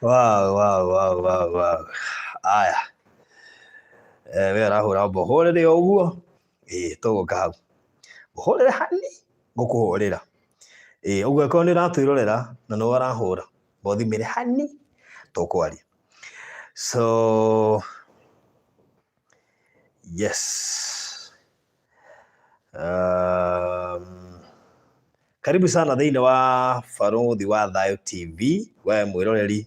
Wow. Aya. We ũrahũra mbũhũrĩre o ũguo. Ĩĩ tũgũka hau. Mbũhũrĩre hani ngũkũhũrĩra. Ĩĩ ũguo angĩkorwo nĩ ũratwĩrorera na nĩwe ũrahũra, bothimĩre hani tũkwaria. So yes. Karibu sana thĩinĩ wa Barũthi wa Thayũ TV, we mwĩroreri,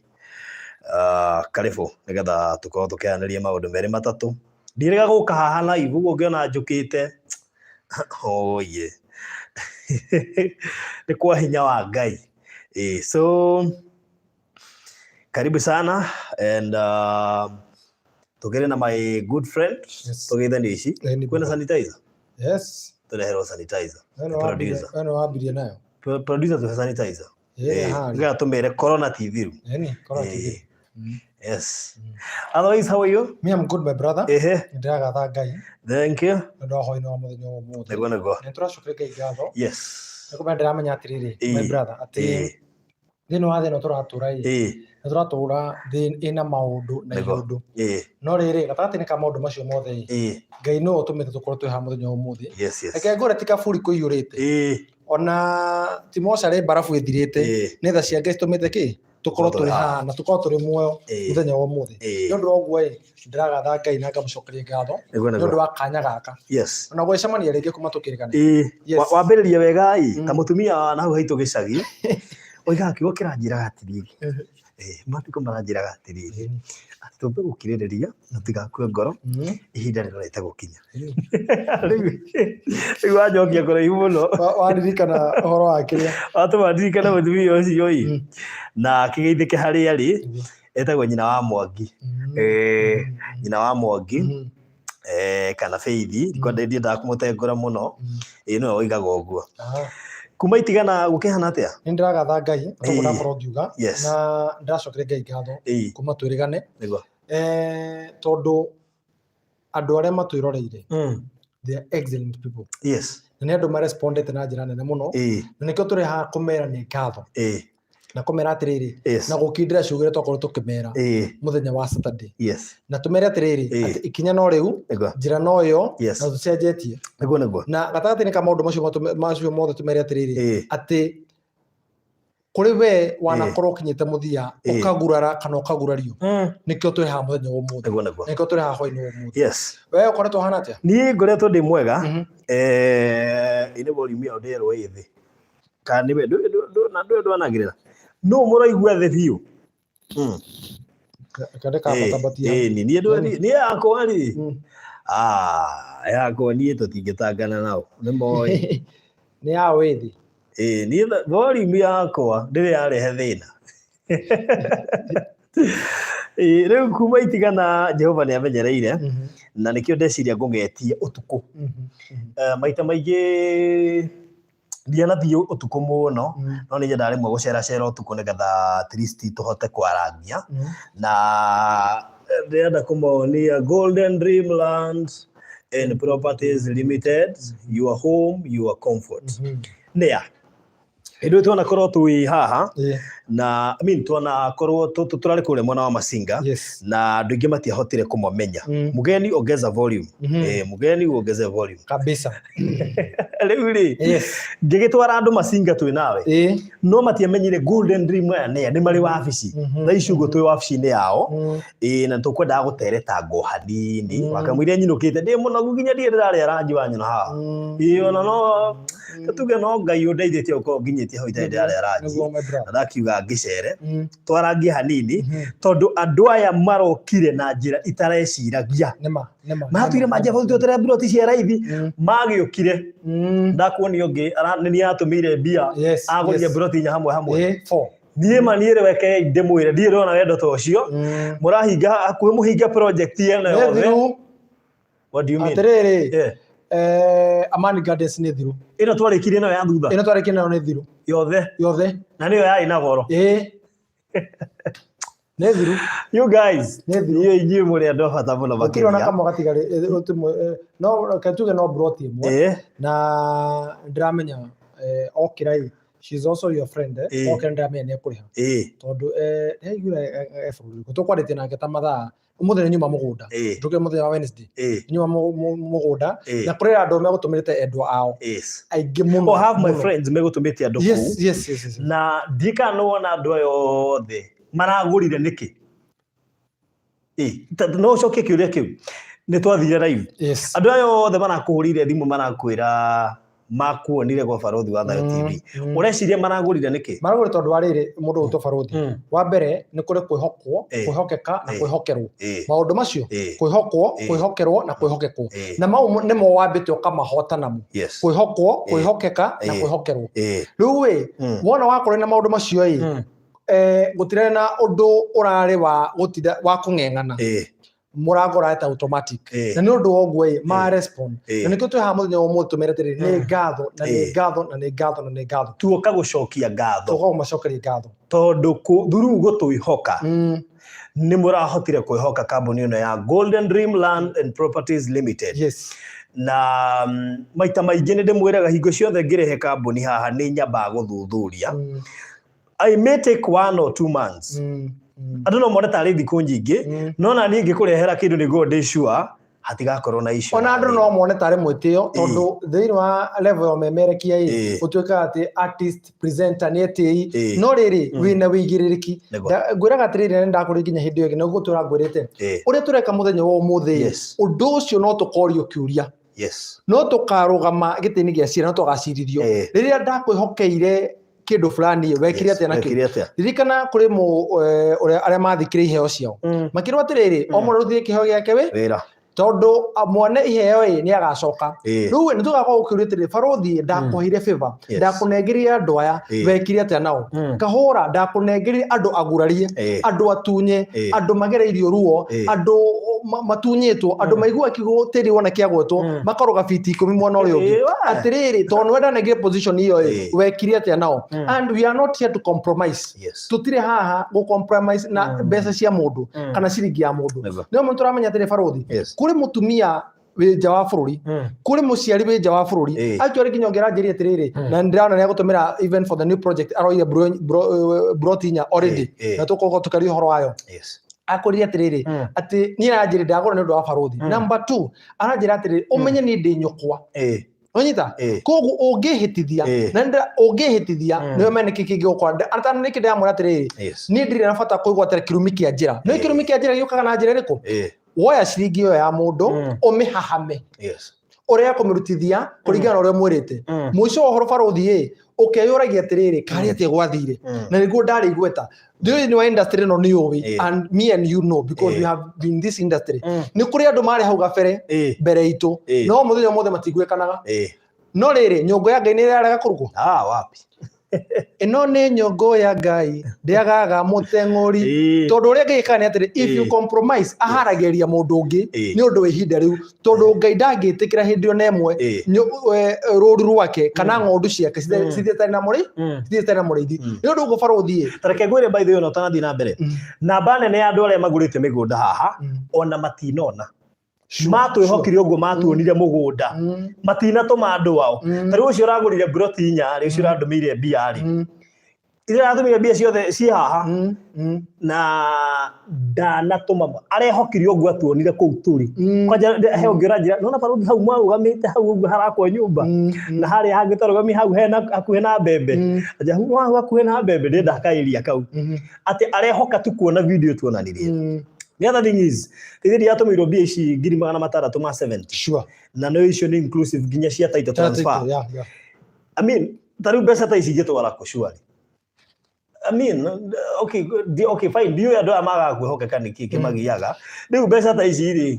karibu nĩgetha tũkorwo tũkĩaranĩria maũndũ merĩ matatũ. Ndiĩrĩga gũka haha live ũguo ũngĩona njũkĩte, oye nĩ kwa hinya wa Ngai. Ĩĩ, so karibu sana and tũkĩrĩ na my good friend. Tũgeithanie ici. Ĩni. Kwĩna sanitizer? Yes. Tũreherwo sanitizer. We nĩ nĩ wambirie producer. We nĩ wambirie nayo. Producer, tũhe sanitizer. Ĩĩ, harĩa. Nĩgetha tũmere corona ti thiru. Ĩni, corona ti thiru. Yes. Otherwise, how are you? Me, I'm good, my brother. Ehe. Nĩ ndĩragatha Ngai Thank you. nĩ ũndũ wa hwaĩ-inĩ wa mũthenya wa ũmũthĩ. Nĩguo. Nĩ tũracokeria Ngai ngatho. Nĩ kũmenya ndĩramenya atĩrĩrĩ, my brother, atĩ thĩinĩ wa thĩ ĩno tũratũra ĩ, nĩ tũratũra thĩ ĩna maũndũ na iũndũ. No rĩrĩ, gatagatĩ-inĩ ka maũndũ macio mothe ĩ, Ngai nĩwe ũtũmĩte tũkorwo twĩ haha mũthenya wa ũmũthĩ. Reke ngwĩre ti kaburi kũiyũrĩte. Ona ti mocarĩ mbarabu ĩthirĩte. Nĩ tha cia Ngai citũmĩte kĩ? Tũkorwo tũrĩ haha na tũkorwo tũrĩ muoyo mũthenya wa ũmũthĩ. Nĩ ũndũ wa ũguo ĩ, ndĩragatha Ngai na ngamũcokeria ngatho nĩ ũndũ wa kanya gaka. Ona gwĩcemania rĩngĩ kuma tũkĩrĩgane. Wambĩrĩria wega ĩ, ta mũtumia wa na hau haitũ gĩcagi oigaga kiugo kĩranjĩraga atĩrĩrĩ, maandĩko maranjĩraga atĩrĩrĩ, atĩ tũmbe gũkirĩrĩria na tũtigakue ngoro, ihinda rĩrorete gũkinya. Rĩu wanjokia kũraihu mũno. Waririkana ũhoro wa kĩrĩa. Watũma ndirikane mũtumia ũcio ĩ, na akĩgeithĩke harĩa arĩ, etagwo nyina wa Mwangi. Nyina wa Mwangi kana Faith, ndiendaga kũmũtengũra mũno, ĩĩ nĩwe woigaga ũguo. Kuma itigana gũkĩhana atĩa? Nĩ ndĩragatha Ngai, toguo ndakorwo ngiuga, na ndĩracokeria Ngai ngatho kuma twĩrĩgane. Tondũ andũ arĩa matwĩroreire, they are excellent people. Na nĩ andũ marespondete na njĩra nene mũno. Na nĩkĩo tũrĩ haha kũmera nĩ ngatho. Na kũmera atĩrĩrĩ, na gũkindĩra ciugo iria twakorwo tũkĩmera mũthenya wa Saturday. Na tũmere atĩrĩrĩ, atĩ ikinya no rĩu, njĩra no ĩyo, na tũcenjetie. Nĩguo nĩguo. Na gatagatĩ-inĩ ka maũndũ macio mothe tũmere atĩrĩrĩ, atĩ kũrĩ we wanakorwo ũkinyĩte mũthia, ũkagurara kana ũkagurario, nĩkĩo twĩ haha mũthenya wa ũmũthĩ. Nĩguo nĩguo. Nĩkĩo tũrĩ haha hwaĩ-inĩ wa ũmũthĩ. We ũkoretwo ũhana atĩa? Niĩ ngoretwo ndĩ mwega. Ĩ nĩ volume ĩyo ndĩrwo ĩ thĩ. Kana nĩwe na ndũĩ ndwanagĩrĩra. Nũ mũraigua thĩ biũ? Reke ndĩkambatambatie. Ĩĩ, niĩ niĩ yakwa rĩ, ah, yakwa niĩ tũtingĩtangana nao. Nĩ moĩ. Nĩ ya wĩ thĩ. Ĩĩ, niĩ volume yakwa ndĩrĩ yarehe thĩna. Ĩĩ, rĩu kuma itigana Jehova nĩ amenyereire na nĩkĩo ndeciria ngũgetie ũtukũ. Maita maingĩ ndianathiĩ ũtukũ mũno, no nĩ nyendaga rĩmwe gũceracera ũtukũ nĩgetha at least tũhote kwarangia. Na ndĩrenda kũmonia Golden Dreamland and Properties Limited, your home, your comfort. Nĩa hĩndĩ ĩyo twanakorwo twĩ haha na, I mean, twanakorwo tũrarĩ kũrĩa mwena wa Masinga na andũ aingĩ matiahotire kũmamenya. Mũgeni, ongeza volume. Mũgeni, uongeze volume. Kabisa. Rĩu rĩ, ngĩgĩtwara andũ Masinga twĩ nawe, no matiamenyire Golden Dream aya nĩa nĩ marĩ wabici. Thaa ici ũguo twĩ wabici-inĩ yao. Ĩĩ, na tũkwendaga gũteretangwo hanini. Wakamũiria nyinũkĩte ndĩ mũnogu nginya ndirĩ ndĩrarĩa ranji wa nyina haha. Ĩĩ, ona no tuge no Ngai ũndeithĩtie gũkorwo nginyĩtie hau itarĩ ndĩrarĩa ranji. Nĩguo, my brother. Na ndakiuga ngĩcere twarangie hanini tondũ andũ aya marokire na njĩra itareciragia. Nĩma, nĩma. Matwire manjia bũrũri tweterere mburoti cia raithi, magĩũkire. Ndakuonia ũngĩ nĩ niĩ atũmĩire mbia, agũrire mburoti inya hamwe hamwe. Ĩĩ, four. Niĩ ma niĩ reke ndĩmwĩre ndirĩ ndona wendo ta ũcio. Mũrahinga hakuhĩ mũhinge project ĩno Nĩ yothe. thiru. What do you mean? Atĩrĩrĩ, Amani Gardens nĩ thiru. Ĩno twarĩkirie nayo ya thutha? Ĩno twarĩkirie nayo nĩ thiru. Yothe? Yothe. Na nĩyo yarĩ na goro? Ĩĩ. Nĩ thiru. You guys, Nĩ thiru. inyuĩ inyuĩ mũrĩ andũ a bata mũno Gũtirĩ ona makĩria. kamwe gatigarĩ, no reke tuge no broti ĩmwe. Na ndĩramenya okĩra ĩ, She's also your friend, eh? Okay, ndĩramenya nĩ ekũrĩha. Tondũ ndaiguire e bũrũri ũrĩkũ tũkwarĩtie nake ta mathaa ũmũthĩ nĩ nyuma mũgũnda. Njũkĩre mũthenya wa Wednesday. Nyuma mũgũnda. Na kũrĩ andũ megũtũmĩrĩte endwa ao. Aingĩ mũno. Oh, have my mũno. friends megũtũmĩte andũ kũu. Yes. Na ndiĩ kana nĩ wona andũ aya othe maragũrire nĩkĩ? No ũcokie kĩũria kĩu. Nĩ twathire live. Andũ aya othe marakũhũrĩire thimũ marakwĩra makuonire gwa Barothi wa Thayo TV. Ũreciria maragũrire nĩkĩ? Maragũrire tondũ wa rĩrĩ, mũndũ ũgwĩtwo Barothi. Wa mbere nĩ kũrĩ kwĩhokwo, kwĩhokeka na kwĩhokerwo. Maũndũ macio, kwĩhokwo, kwĩhokerwo na kwĩhokekwo. Na mau nĩmo wambĩte ũkamahota namo. Kwĩhokwo, kwĩhokeka na kwĩhokerwo. Rĩu ĩ, wona wakorwo na maũndũ macio ĩ, gũtirarĩ na ũndũ ũrarĩ wa gũtinda wa kũng'eng'ana. Mũrango ũrarĩ ta automatic. Na nĩ ũndũ wa ũguo ĩ, ma respond. Na nĩkĩo twĩ haha mũthenya wa ũmũthĩ tũmere atĩrĩrĩ, nĩ ngatho, na nĩ ngatho, na nĩ ngatho, na nĩ ngatho. Tuoka gũcokia ngatho. Tuoka kũmacokeria ngatho. Tondũ through gũtwĩhoka, nĩ mũrahotire kwĩhoka kambuni ĩno ya Golden Dream Land and Properties Limited. Na maita maingĩ nĩ ndĩmwĩraga hingo ciothe ngĩrehe kambuni haha nĩ nyambaga gũthuthuria. I may take 1 or 2 months. Andũ no mone tarĩ thikũ nyingĩ, no na niĩ ngĩkũrehera kĩndũ nĩguo ndĩ sure hatigakorwo na issue. Ona andũ no mone tarĩ mwĩtĩo, tondũ thĩinĩ wa level ya ũmemerekia ĩ, gũtuĩkaga atĩ artist, presenter nĩ etĩi, no rĩrĩ, wĩna wĩigĩrĩrĩki. Ngwĩraga atĩrĩrĩ, na nĩndakũrĩ nginya hĩndĩ ĩyo ĩngĩ, na gũtũra ngwĩrĩte. Ũrĩa tũreka mũthenya wa ũmũthĩ ĩ, ũndũ ũcio no tũkorio kĩũria. No tũkarũgama gĩtĩ-inĩ gĩa cira, no tũgacirithio. Rĩrĩa ndakwĩhokeire kĩndũ fulani, wekire atĩa nakĩo? Wekire atĩa? Ririkana kũrĩ ũrĩa arĩa mathikire iheo ciao. Makĩrwo atĩrĩrĩ, o mũndũ arutithie kĩheo gĩake wĩ? Wĩra. Tondũ mwene iheo ĩ, nĩ agacoka. Rĩu nĩ tũgakorwo gũkĩũria atĩrĩrĩ, Barothi, ndakũheire favor, ndakũnengerire andũ aya, wekire atĩa nao? Kahũra, ndakũnengerire andũ agurarie, andũ atunye, andũ magereirio ruo, andũ matunyĩtwo, andũ maiguaga kiugo tĩri wona kĩagwetwo, makarũga biti 10 mwena ũrĩa ũngĩ. Atĩrĩrĩ, tondũ nĩwe ndanengire position ĩyo ĩ, wekire atĩa nao? And we are not here to compromise. Tũtirĩ haha gũ compromise na mbeca cia mũndũ, kana ciringi ya mũndũ. Nĩ ũndũ tũramenya atĩrĩ, Barothi, kũrĩ mũtumia wĩ nja wa bũrũri, kũrĩ mũciari wĩ nja wa bũrũri. Actually nginya ũngĩ aranjĩria atĩrĩrĩ, na nĩndĩrona nĩegũtũmĩra even for the new project, aroire broti inya already. Na tũkũgoka tũkaria ũhoro wayo. Akũrire atĩrĩrĩ, atĩ niĩ aranjĩrire ndagũra nĩ ũndũ wa Barothi. Number 2, aranjĩra atĩrĩrĩ, ũmenye niĩ ndĩ nyũkwa. Wanyita? Koguo ũngĩhĩtithia, na nĩ ũngĩhĩtithia, nĩwe mene kĩngĩ kĩngĩgũkora. Ata nĩ kĩndĩ ndĩramwĩra atĩrĩrĩ, niĩ ndirĩ na bata kũigwatĩra kĩrumi kĩa njĩra. Nĩ kĩrumi kĩa njĩra gĩũkaga na njĩra ĩrĩkũ? Woya ciringi ĩyo ya mũndũ, ũmĩhahame. Ũrĩa kũmĩrutithia kũringana na ũrĩa ũmwĩrĩte. Mũico wa ũhoro Barothi ĩ, ũkeyũragia atĩrĩrĩ, karĩ atĩa gwathire? Na nĩguo ndarĩ igweta. Thĩinĩ wa industry ĩno nĩ ũĩ, and me and you know, because we have been in this industry. Nĩ kũrĩ andũ marĩ hau gabere, mbere itũ, no mũthenya ũmũthĩ matiguĩkanaga. No rĩrĩ, nyũngũ ya Ngai nĩ ĩrarega kũrugwo? Wapi. Ĩno nĩ nyũngũ ya Ngai, ndĩagaga mũteng'ũri. Tondũ ũrĩa Ngai ekaga nĩ atĩrĩ, if you compromise, aharagĩria mũndũ ũngĩ nĩ ũndũ wa ihinda rĩu. Tondũ Ngai ndangĩtĩkĩra hĩndĩ ona ĩmwe rũũru rwake kana ng'ondu ciake cithiĩte na mũrĩ, cithiĩte na mũrĩithi. Nĩ ũndũ ũguo Barothi ĩ. Ta reke ngwĩre by the way, ona ũtanathiĩ na mbere. Namba nene ya andũ arĩa magũrĩte mĩgũnda haha, ona matinona. Matwĩhokire ũguo matuonire mũgũnda. Matinatũma andũ ao. Ta rĩu ũcio ũragũrire mburoti inya rĩ, ũcio ũrandũmĩire mbia rĩ. Iria aratũmire mbia ciothe ciĩ haha. Na ndanatũma arehokire ũguo atuonire kũu tũrĩ. Kwanja he ũngĩ ũranjĩra, nĩwona Barothi hau mwarũgamĩte hau ũguo harakwo nyũmba. Na harĩa hangĩ twarũgamie hau hena hakuhĩ na mbembe. Anja hau hakuhĩ na mbembe ndĩrenda kaĩria kau. Atĩ arehoka tu kuona video tuonanirie. The other thing is, rĩrĩa yatũmĩirwo mbia ici ngiri magana matandatũ ma 70. Na nĩ icio nĩ inclusive nginya cia title transfer. Title, yeah, yeah. I mean, ta rĩu mbeca ta ici ingĩtwara kũ surely? I mean, okay, okay, fine, ndiũĩ andũ aya magaga kwĩhokeka nĩ kĩ kĩmagiaga. Rĩu mbeca ta ici rĩ,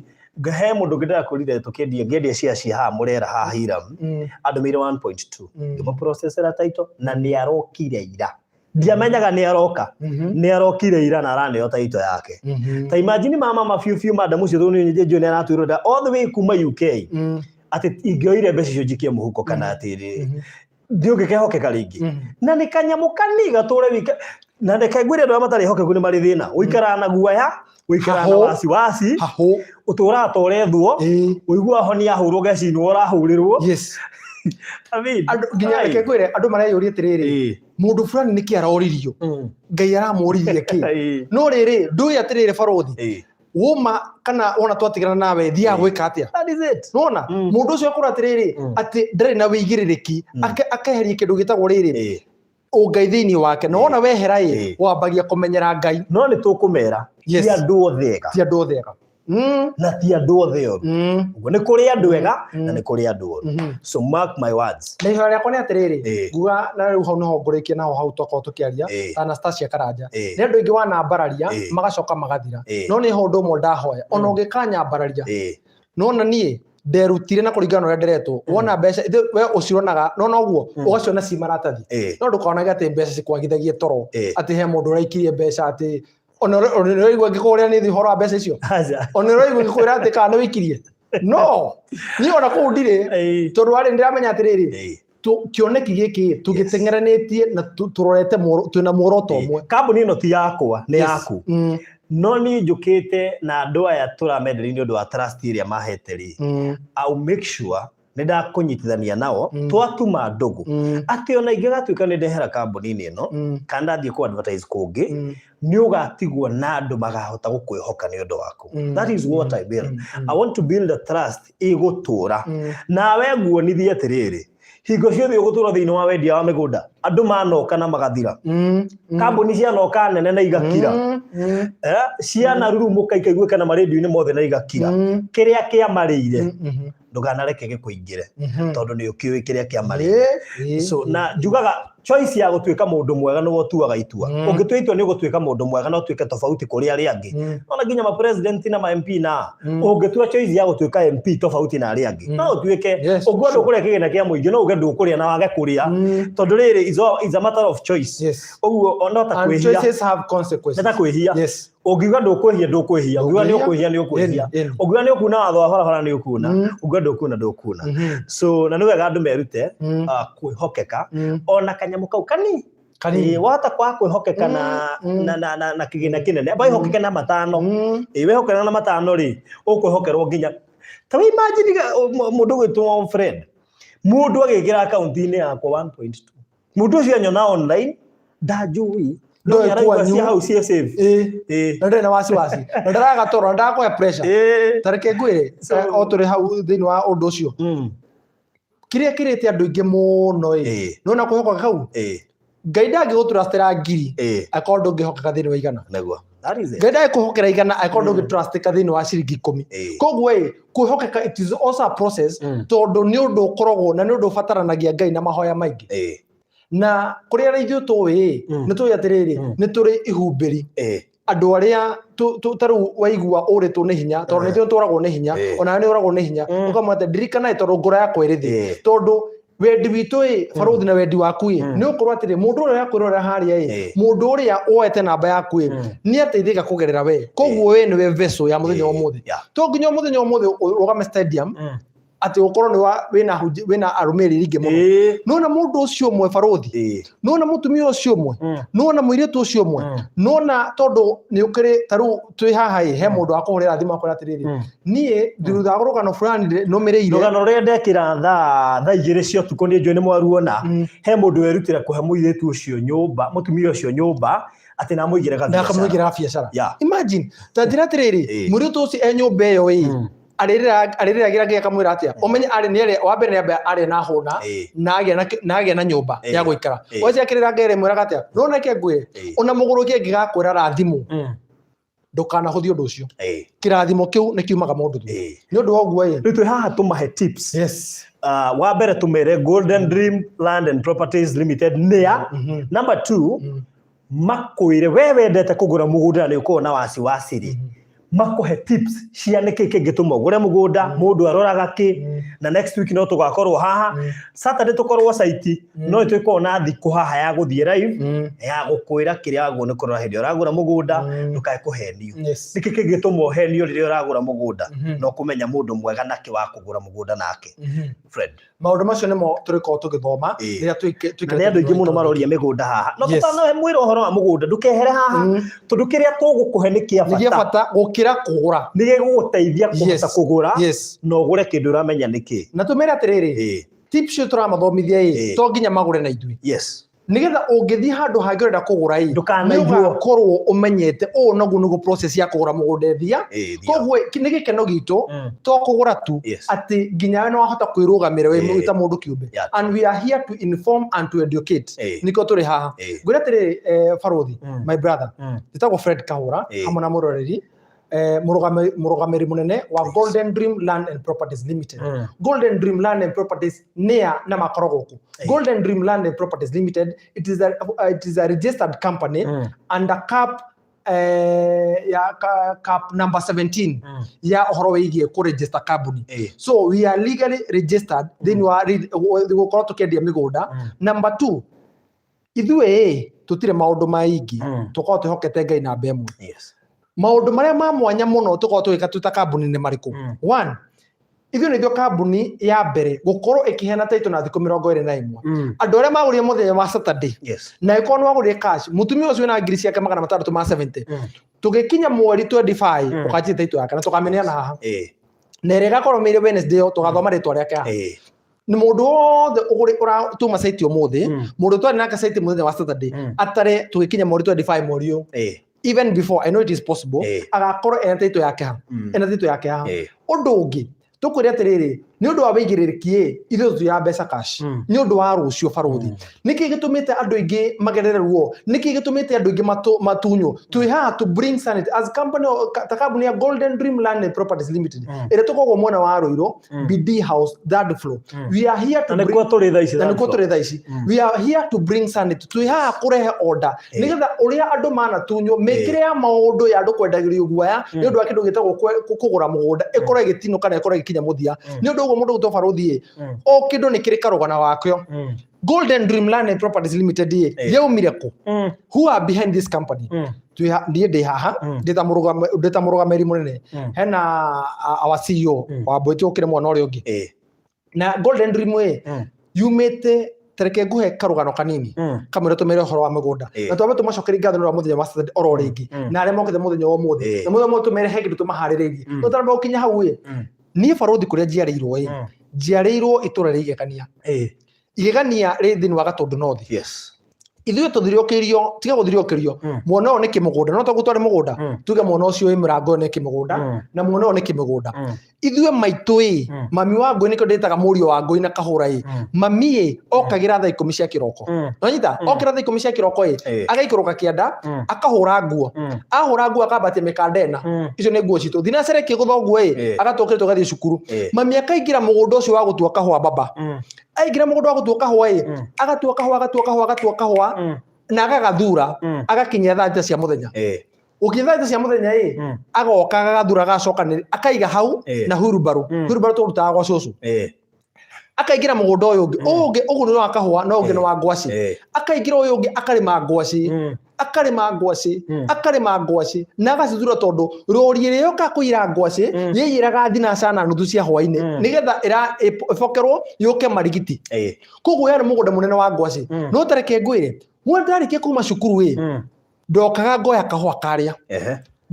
he mũndũ ũngĩ ndĩrakũrire tũkĩendia, ngĩendia share cia haha Mũrera haha Hiram, andũmĩire 1.2. Ngĩmũprocessera title na nĩ arokire ira. Ndiamenyaga nĩ aroka. Nĩ arokire ira na araneo title yake. Ta imagine mama mabiũ biũ madam ũcio tondũ nĩ njũĩ nĩ aratwĩrorera all the way kuma UK. Atĩ ingĩoire mbeca icio njikie mũhuko kana atĩrĩ, ndiũngĩkehokeka rĩngĩ. Na nĩ kanyamũ kanini gatũre wika. Na reke ngwĩre andũ arĩa matarĩ ehokeku nĩ marĩ thĩna. Ũikaraga na guoya, ũikaraga na Hahũ. wasiwasi, Hahũ. ũtũraga ta ũrethwo, ũiguaga honi yahũrwo ũgecinwo ũrahũrĩrwo. I mean, Andũ nginya ai. reke ngwĩre andũ mareyũria atĩrĩrĩ, mũndũ fulani nĩkĩ aroririo? Ngai aramũririe kĩ? No rĩrĩ, ndũĩ atĩrĩrĩ barũthi, woma kana wona twatigana nawe thiaga gwĩka atĩa? That is it. Nona mũndũ ũcio akorwo atĩrĩrĩ, atĩ ndarĩ na wĩigĩrĩrĩki, akeheria kĩndũ gĩtagwo rĩrĩ ũngai thĩinĩ wake, na wona wehera ĩ, wambagia kũmenyera Ngai. No nĩ tũkũmera, ti andũ othe ega. Ti andũ othe ega. Na ti andũ othe oru. Ũguo nĩ kũrĩ andũ ega na nĩ kũrĩ andũ oru. So mark my words. Na ihoya rĩakwa nĩ atĩrĩrĩ, nguga na rĩu hau nĩho ngũrĩkia naho hau twakorwo tũkĩaria ta Anastasia Karanja. Nĩ andũ aingĩ wanambararia magacoka magathira. No nĩ ho ũndũ ũmwe ndahoya, ona ũngĩkanyambararia, nona niĩ nderutire na kũringana na ũrĩa nderetwo, wona mbeca ithe we ũcironaga nona ũguo ũgaciona ci maratathi, no ndũkonage atĩ mbeca cikwagithagie toro, atĩ he mũndũ ũraikirie mbeca, atĩ ona ũraigua ngĩkũrĩa nĩ ũhoro wa mbeca icio, Aca. ona ũraigua ngĩkwĩra atĩ kana nĩ wĩikirie, no niĩ ona kũu ndirĩ, tondũ warĩ ndĩramenya atĩrĩrĩ, kĩoneki gĩkĩ tũgĩteng'eranĩtie na tũrorete twĩna muoroto ũmwe. Kambuni ĩno ti yakwa, nĩ yaku. No niĩ njũkĩte na andũ aya tũramenderia nĩ ũndũ wa trust ĩrĩa mahete rĩ, I'll make sure nĩ ndakũnyitithania nao, twatuma ndũgũ, atĩ ona ingĩgatuĩka nĩ ndehera kambuni-inĩ ĩno, kana ndathiĩ kũ advertise kũngĩ, nĩ ũgatigwo na andũ makahota gũkwĩhoka nĩ ũndũ waku. That is what I build. I want to build a trust ĩgũtũra. Nawe nguonithie atĩrĩrĩ, hingo ciothe ũgũtũra thĩinĩ wa wendia wa mĩgũnda, andũ manoka na magathira, kambuni cianoka nene na igakira, cianarurumũka ikaiguĩka na marendio-inĩ mothe na igakira. Kĩrĩa kĩamarĩire, ndũkanareke gĩkũingĩre, tondũ nĩ ũkĩũĩ kĩrĩa kĩamarĩire. So na njugaga choice ya gũtuĩka mũndũ mwega nĩwe ũtuaga itua. Ũngĩtua itua nĩ ũgũtuĩka mũndũ mwega na ũtuĩke tofauti kũrĩ arĩa angĩ, ona nginya ma president na ma MP, na ũngĩtua choice ya gũtuĩka MP tofauti na arĩa angĩ, no ũtuĩke. Ũngiuga ndũkũrĩa kĩgĩna kĩa mũingĩ, no uge ndũkũrĩa na wage kũrĩa, tondũ rĩrĩ is a matter of choice. Ũguo no ta And kwĩhia. choices have consequences. Nĩ ta kwĩhia. Ũngiuga ndũkwĩhia, ndũkwĩhia. Ũngiuga nĩ ũkwĩhia, nĩ ũkwĩhia. Ũngiuga nĩ ũkuna watho wa barabara, nĩ ũkuna. Ũngiuga ndũkuna, ndũkuna. So na nĩ wega andũ merute kwĩhokeka, ona kanyamũ kau kani. Kanini. Wahota kwaga kwĩhokeka na na kĩgĩna kĩnene, amba wĩhokeke na matano. Wĩhokeka na matano rĩ, ũkwĩhokerwo nginya ta wĩ imagine mũndũ ũgwĩtwo Fred, mũndũ agĩkĩra akaunti-inĩ yakwa 1.2, mũndũ ũcio anyona online, ndanjũĩ, no Ndoĩ nĩ araigua kwanyu. cia hau cia save. Na ndarĩ na wasiwasi na ndaraga toro na ndakũhe pressure. Ta reke ngwĩre, o tũrĩ hau thĩinĩ wa ũndũ ũcio, kĩrĩa kĩrĩte andũ aingĩ mũno ĩ, nĩwona kwĩhoka kau, Ngai ndangĩgũtrustĩra ngiri akorwo ndũngĩhokeka thĩinĩ wa igana. Nĩguo, that is it. Ngai ndangĩkũhokera igana akorwo ndũngĩtrustĩka thĩinĩ wa ciringi 10. Koguo ĩ, kwĩhokeka, it is also a process, tondũ nĩ ũndũ ũkoragwo na nĩ ũndũ ũbataranagia Ngai na mahoya maingĩ. Na kũrĩ arĩa ithuĩ tũĩ ĩ, nĩ tũĩ atĩrĩrĩ, nĩ tũrĩ ihumbĩri, andũ arĩa ta rĩu waigua ũrĩtwo nĩ hinya, tondũ nĩ ithuĩ tũragwo nĩ hinya, ona nĩ ũragwo nĩ hinya, ũkamwĩra atĩ ndirikana tondũ ngoro yakwa ĩrĩ thĩ, tondũ wendi witũ ĩ, barũthi, na wendi waku ĩ, nĩ ũkorwo atĩrĩ, mũndũ ũrĩa ũrakwĩrorera harĩa ĩ, mũndũ ũrĩa woete namba yaku ĩ, nĩ ateithĩka kũgerera we. Koguo we nĩwe vessel ya mũthenya wa ũmũthĩ. To nginya mũthenya wa ũmũthĩ ũrũgame stadium atĩ ũkorwo nĩ wa wĩna wĩna arũmĩrĩri aingĩ mũno. Nĩwona mũndũ ũcio ũmwe, barũthi, nĩwona mũtumia ũcio ũmwe, nĩwona mũirĩtu ũcio ũmwe, nĩwona tondũ nĩ ũkĩrĩ ta rĩu twĩ haha ĩ, he mũndũ wakũhũrĩra thimũ akwĩra atĩrĩrĩ, niĩ thutha wa rũgano fulani nũmĩrĩire Rũgano rũrĩa ndekĩra thaa 2 cia ũtukũ, niĩ njũĩ nĩ mwaruona. He mũndũ werutĩra kũhe mũirĩtu ũcio nyũmba, mũtumia ũcio nyũmba, atĩ na amũigĩre na gabiacara. Akamũigĩra biacara. Imagine, ta njĩra atĩrĩrĩ, mũirĩtu ũcio e nyũmba ĩyo ĩ, arĩrĩragĩra Ngai akamwĩra atĩa? Ũmenye arĩ nĩ arĩ wa mbere, nĩ ambe arĩ na hũna, na agĩa na nyũmba ya gũikara. Wacia akĩrĩra Ngai arĩmwĩraga atĩa? Nona ke ngwĩre, ona mũgũrũki angĩgakwĩra rathimũ, ndũkanahũthie ũndũ ũcio. Kĩrathimo kĩu nĩ kiumaga mũndũ thutha. Nĩ ũndũ wa ũguo ĩ, Rĩu twĩ haha tũmahe tips. Wa mbere tũmere Golden Dream Land and Properties Limited nĩa. Number two, makwĩre we wendete kũgũra mũgũnda na nĩ ũkoragwo na wasiwasi rĩ, makũhe tips cia nĩkĩ kĩngĩtũma ũgũre mũgũnda, mũndũ aroraga kĩ. Na next week no tũgakorwo haha, Saturday tũkorwo site, no nĩtũkorwo na thikũ haha ya gũthiĩ live, ya gũkwĩra kĩrĩa wagĩrĩirwo nĩ kũrora hĩndĩ ĩrĩa ũragũra mũgũnda, ndũkae kũhenio. Nĩkĩ kĩngĩtũma ũhenio rĩrĩa ũragũra mũgũnda, na ũkũmenya mũndũ mwega nakĩ wa kũgũra mũgũnda nake, Fred? Maũndũ macio nĩmo tũrĩkorwo tũgĩthoma rĩrĩa Na nĩ andũ aingĩ mũno maroria mĩgũnda haha, no tũtanahe mwĩra ũhoro wa mũgũnda, ndũkehere haha, tondũ kĩrĩa tũgũkũhe nĩ kĩa Nĩ gĩa bata. Bata gũkĩra kũgũra. Nĩ gĩgũgũteithia kũhota kũgũra na ũgũre kĩndũ ũramenya nĩ kĩ. Na tũmĩre atĩrĩrĩ, Tips icio tũramathomithia ĩ, to nginya magũre na ithuĩ. Nĩgetha ũngĩthiĩ handũ hangĩ ũrenda kũgũra ĩ, Ndũkanaiywo. Nĩũgakorwo ũmenyete ũũ noguo nĩguo process ya kũgũra mũgũnda ĩthia. Koguo nĩ gĩkeno gitũ to kũgũra tu, atĩ nginya we nĩwahota kwĩrũgamĩra wĩ ta mũndũ kĩũmbe. And we are here to inform and to educate. Nĩkĩo tũrĩ haha. Ngwĩre atĩrĩrĩ, Barũthi, my brother, njĩtagwo Fred Kahũra, hamwe na mũroreri, mũrũgamĩrĩri mũnene wa Golden Dream Land and Properties Limited. Golden Dream Land and Properties nĩa na makoragwo kũ? Golden Dream Land and Properties Limited, it is a registered company under cap ya cap number 17 ya ũhoro wĩgiĩ kũ-register kambuni. So we are legally registered thĩinĩ wa gũkorwo tũkĩendia mĩgũnda. Number two, ithuĩ tũtirĩ maũndũ maingĩ, tũkorwo twĩhokete Ngai namba ĩmwe. Maũndũ marĩa ma mwanya mũno tũkorwo tũgĩka twĩ ta kambuni nĩ marĩkũ? One, ithuĩ nĩ ithuĩ kambuni ya mbere gũkorwo ĩkĩheana title na thikũ 21. Andũ arĩa magũrire mũthenya wa Saturday, na ĩkorwo nĩ wagũrire cash, mũtumia ũcio wĩna ngiri ciake 670, tũgĩkinya mweri 25, ũkanjia title yake na tũkamĩneana haha, na ĩrĩa ĩgakorwo mĩire Wednesday ĩyo tũgathoma rĩtwa rĩake haha. Nĩ mũndũ wothe ũgũrĩ ũratuma site ũmũthĩ, mũndũ twarĩ nake site mũthenya wa Saturday, atare tũgĩkinya mweri 25 mweri ũyũ, even before, I know it is possible, agakorwo ena title yake ha, ena title yake haha. Ũndũ ũngĩ tũkwĩre atĩrĩrĩ, nĩ ũndũ wa wĩigĩrĩrĩki ĩ, ithuĩ tũtuyaga mbeca cash nĩ ũndũ wa rũciũ. Barũthi, nĩkĩ gĩtũmĩte andũ aingĩ magerere ruo? Nĩkĩ gĩtũmĩte andũ aingĩ matunywo? Twĩ haha to bring sanity as company, ta kambuni ya Golden Dream Land and Properties Limited, ĩrĩa tũkoragwo mwena wa Ruiru, BD House, third floor. We are here to Na bring nĩkuo tũrĩ thaa ici. Na nĩkuo tũrĩ thaa ici. We are here to bring sanity. Twĩ haha kũrehe order, nĩgetha ũrĩa andũ manatunywo, mĩkĩre ya maũndũ ya andũ kwendagĩrio guoya nĩ ũndũ wa kĩndũ gĩtagwo kũgũra mũgũnda ĩkorwo ĩgĩtinũka na ĩkorwo ĩgĩkinya mũthia. Nĩ ũndũ ũguo mũndũ gwĩtwo barũthi ĩ, o kĩndũ nĩ kĩrĩ karũgano wakĩo. Golden Dream Land and Properties Limited ĩ, yaumire kũ? Who are behind this company? Niĩ ndĩ haha ndĩ ta mũrũgamĩrĩri mũnene. Hena our CEO wa mbũĩti ũkĩre mwena ũrĩa ũngĩ. Na Golden Dream ĩ, yumĩte, tareke nguhe karũgano kanini kamwĩra tũmere ũhoro wa mĩgũnda, na twambe tũmacokerie ngatho nĩ ũndũ wa mũthenya wa Saturday oro rĩngĩ, na arĩa mokĩte mũthenya wa ũmũthĩ, na mũthenya ũmũthĩ tũmere he kĩndũ tũmaharĩrĩirie. No tũramba gũkinya hau ĩ, niĩ barũthi kũrĩa njiarĩirwo ĩ, njiarĩirwo itũra rĩa Igegania. Igegania rĩ thĩinĩ wa Gatũndũ North. Ithuĩ tũthiriũkĩirio, tiga gũthiriũkĩrio, mwena ũyũ nĩ kĩmũgũnda, no toguo twarĩ mũgũnda, tuge mwena ũcio wĩ mũrango ũyũ nĩ kĩmũgũnda, na mwena ũyũ nĩ kĩmũgũnda. Ithuĩ maitũ ĩ, mami wa ngũi, nĩkĩo ndĩtaga mũriũ wa ngũi na kahũra ĩ, mami ĩ okagĩra thaa 10 cia kĩroko. Nonyita, okĩra thaa 10 cia kĩroko ĩ, agaikũrũka kĩanda, akahũra nguo, ahũra nguo akambatia mĩkanda ĩna. Icio nĩ nguo citũ thinacara ĩkĩgũtha ũguo ĩ, agatũkĩra tũgathiĩ cukuru. Mami akaingĩra mũgũnda ũcio wa gũtua kahũa. Baba aingĩra mũgũnda wa gũtua kahũa ĩ, agatua kahũa, agatua kahũa, agatua kahũa na agagathura, agakinyia thaa 6 cia mũthenya. Gũkinya thaa 6 cia mũthenya ĩ, agoka agagathura, agacokanĩrĩria, akaiga hau na hurubarũ. Hurubarũ tũrutaga gwa cũcũ. Akaingĩra mũgũnda ũyũ ũngĩ, ũyũ ũngĩ ũguo nĩ wa kahũa na ũyũ ũngĩ nĩ wa ngwacĩ. Akaingĩra ũyũ ũngĩ, akarĩma ngwacĩ, akarĩma ngwacĩ, akarĩma ngwacĩ na agacithura, tondũ rori ĩrĩa yoka kũira ngwacĩ yĩiyĩraga thinacara na nuthu cia hwainĩ, nĩgetha ĩbokerwo yũke marigiti. Koguo yarĩ mũgũnda mũnene wa ngwacĩ. No tareke ngwĩre, mwana ndarĩkia kuma cukuru ĩ, ndokaga ngoya kahũa karĩa,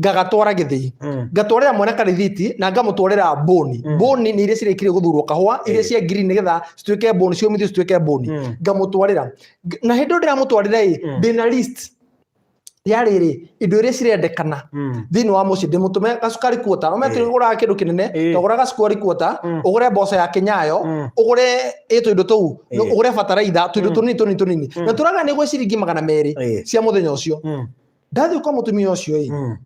ngagatwara gĩthĩi, ngatwarĩra mwana karithiti na ngamũtwarĩra mbũni. Mbũni nĩ iria cirĩkirie gũthurwo kahũa, iria cia green, nĩgetha cituĩke mbũni, ciũmithio cituĩke mbũni. Ngamũtwarĩra, na hĩndĩ ĩyo ndĩramũtwarĩra ĩ, ndĩna list ya rĩrĩ, indo iria cirendekana thĩinĩ wa mũciĩ. Ndĩmũtũme gacukari kuota, no metĩ ũgũraga kĩndũ kĩnene, tũgũra gacukari kuota, ũgũre mboco ya kĩnyayo, ũgũre ĩ tũindo tũu, ũgũre bataraitha, tũindo tũnini tũnini tũnini, na tũraga nĩ gwĩ ciringi 200 cia mũthenya ũcio. Ndathiĩ kwa mũtumia ũcio ĩ,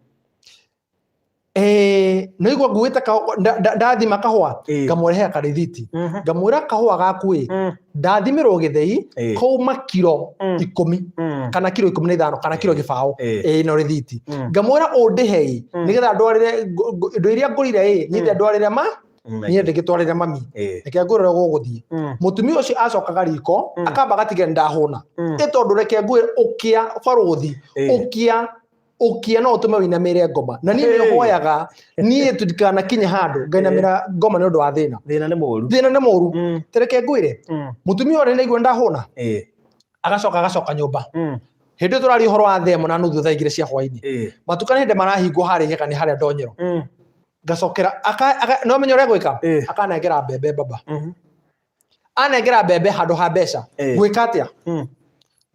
no igua nguĩte ndathima kahũa, ngamũrehera karithiti, ngamwĩra kahũa gaku ĩ, ndathimĩrwo gĩthĩi, kauma kiro 10 kana kiro 15 kana kiro 20. Ĩno rĩthiti. Ngamwĩra ũndĩhe ĩ, nĩgetha ndwarĩre indo iria ngũrire ĩ, nyite ndwarĩre ma niĩ ndĩgĩtwarĩre mami. Reke ngwĩre ũrĩa gũgũthiĩ. Mũtumia ũcio acokaga riko, akamba agatigĩra nĩndahũna ĩ, tondũ reke ngwĩre, ũkĩa barũthi, ũkĩa ũkĩa no ũtũme wĩinamĩre ngoma, na niĩ nĩ hoyaga niĩ tũtikanakinye handũ ngainamĩra ngoma nĩ ũndũ wa thĩna. Thĩna nĩ mũru. Thĩna nĩ mũru. Tereke ngwĩre, mũtumia ũrĩa nĩaigua ndahũna, agacoka agacoka nyũmba. Hĩndĩ ĩyo tũraria ũhoro wa thaa 1:30, thaa 2 cia hwainĩ. Matuka nĩ hĩndĩ marahingwo harĩa Igegania, harĩa ndonyero. Ngacokera no menye ũrĩa gwĩka, akanengera mbembe baba. Anengera mbembe handũ ha mbeca. Gwĩka atĩa?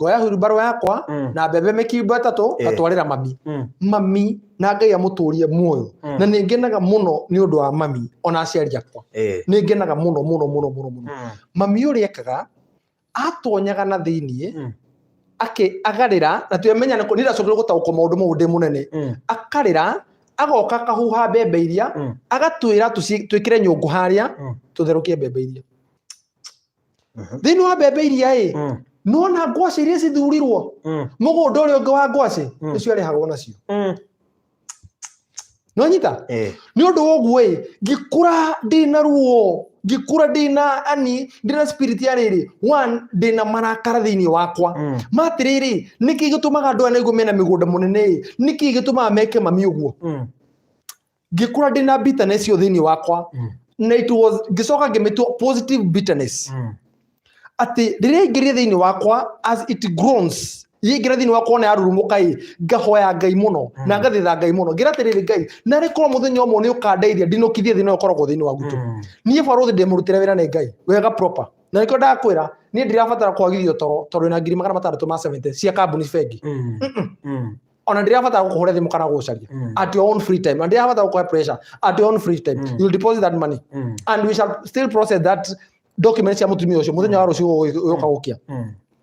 Ngoya hurumbarũ yakwa na mbembe mĩkimbo 3 ngatwarĩra mami. Mami na Ngai amũtũrie muoyo. Na nĩ ngenaga mũno nĩ ũndũ wa mami ona aciari akwa. Nĩ ngenaga mũno mũno mũno mũno mũno. Mami ũrĩa ekaga atonyaga na thĩiniĩ akĩ agarĩra na twemenya nĩ ndacokire gũtaũkwo maũndũ mau ndĩ mũnene. Akarĩra agoka akahuha mbembe iria agatwĩra twĩkĩre nyũngũ harĩa tũtherũkie mbembe iria. Thĩinĩ wa mbembe iria ĩ nona ngwacĩ iria cithurirwo mũgũnda ũrĩa ũngĩ wa ngwacĩ nĩcio arĩhagwo nacio. Nonyita? Nĩ ũndũ wa ũguo ĩ ngĩkũra ndĩna ruo, ngĩkũra ndĩna ani ndĩna spirit ya rĩrĩ one ndĩna marakara thĩinĩ wakwa. Matĩrĩrĩ nĩkĩ gĩtũmaga andũ aya naigua mena mĩgũnda mũnene ĩ nĩkĩ gĩtũmaga meke mami ũguo? Ngĩkũra ndĩna bitterness ĩyo thĩinĩ wakwa. Na it was ngĩcoka ngĩmĩtua positive bitterness. Atĩ rĩrĩa ingĩrire thĩinĩ wakwa as it grows yaingĩra thĩinĩ wakwa ona yarurumũka ĩ ngahoya Ngai mũno na ngathĩtha Ngai mũno ngĩra atĩrĩrĩ Ngai narĩ korwo mũthenya ũmwe nĩ ũkandeithia ndinũkithie thĩna ũyũ ũkoragwo thĩinĩ wa gwitũ. Niĩ barũthi ndĩmũrutĩre wĩra nĩ Ngai wega proper na nĩkĩo ndakwĩra niĩ ndirabatara kwagithio toro tondũ wĩna ngiri magana matandatũ ma 70 cia kambuni bengi. Ona ndirabatara gũkũhũra thimũ kana gũgũcaria. At your own free time. Na ndirabatara gũkũhe pressure. At your own free time. You'll deposit that money. And we shall still process that document cia mũtumia ũcio mũthenya wa rũciũ ũgũka gũkia.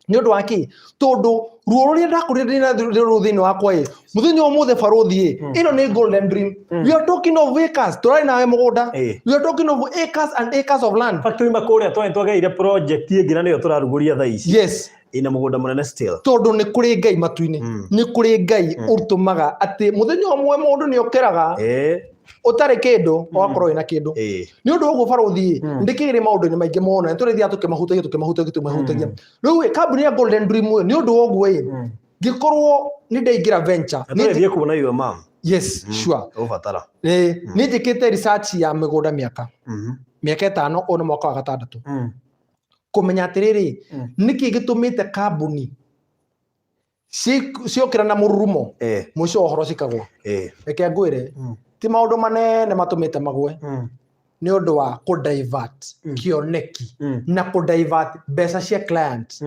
Nĩ ũndũ wa kĩ? Tondũ ruo rũrĩa ndakũrire ndĩna ruo thĩinĩ wakwa ĩ mũthenya ũmũthĩ barũthi ĩ ĩno nĩ golden dream. We are talking of acres. Tũrarĩ nawe mũgũnda. We are talking of acres and acres of land. Factory makũrĩa twarĩ twageire project ĩngĩ na nĩyo tũrarugũria thaa ici. Yes. Ina mũgũnda mũnene still. Tondũ nĩ kũrĩ Ngai matu-inĩ. Nĩ kũrĩ Ngai ũtũmaga atĩ mũthenya ũmwe mũndũ nĩ okĩraga ũtarĩ kĩndũ ũgakorwo wĩna kĩndũ. Nĩ ũndũ ũguo barũthi ndĩkĩgĩrĩ maũndũ-inĩ maingĩ mũno nĩ tũrĩthiaga tũkĩmahutagia tũkĩmahutagia tũkĩmahutagia. Rĩu ĩ kambuni ya Golden Dream ĩ nĩ ũndũ wa ũguo ĩ ngĩkorwo nĩ ndaingĩra venture. Na tũrĩthiĩ kuona your mom. Yes, sure. Ũbatara. Nĩ njĩkĩte research ya mĩgũnda mĩaka. Mĩaka 5 ũyũ nĩ mwaka wa 6. Kũmenya atĩrĩrĩ nĩkĩ gĩtũmĩte kambuni ciokĩra na mũrurumo mũico wa ũhoro cikagwa. Reke ngwĩre ti maũndũ manene matũmĩte magwe nĩ ũndũ wa kũ divert kĩoneki na kũ divert mbeca cia client.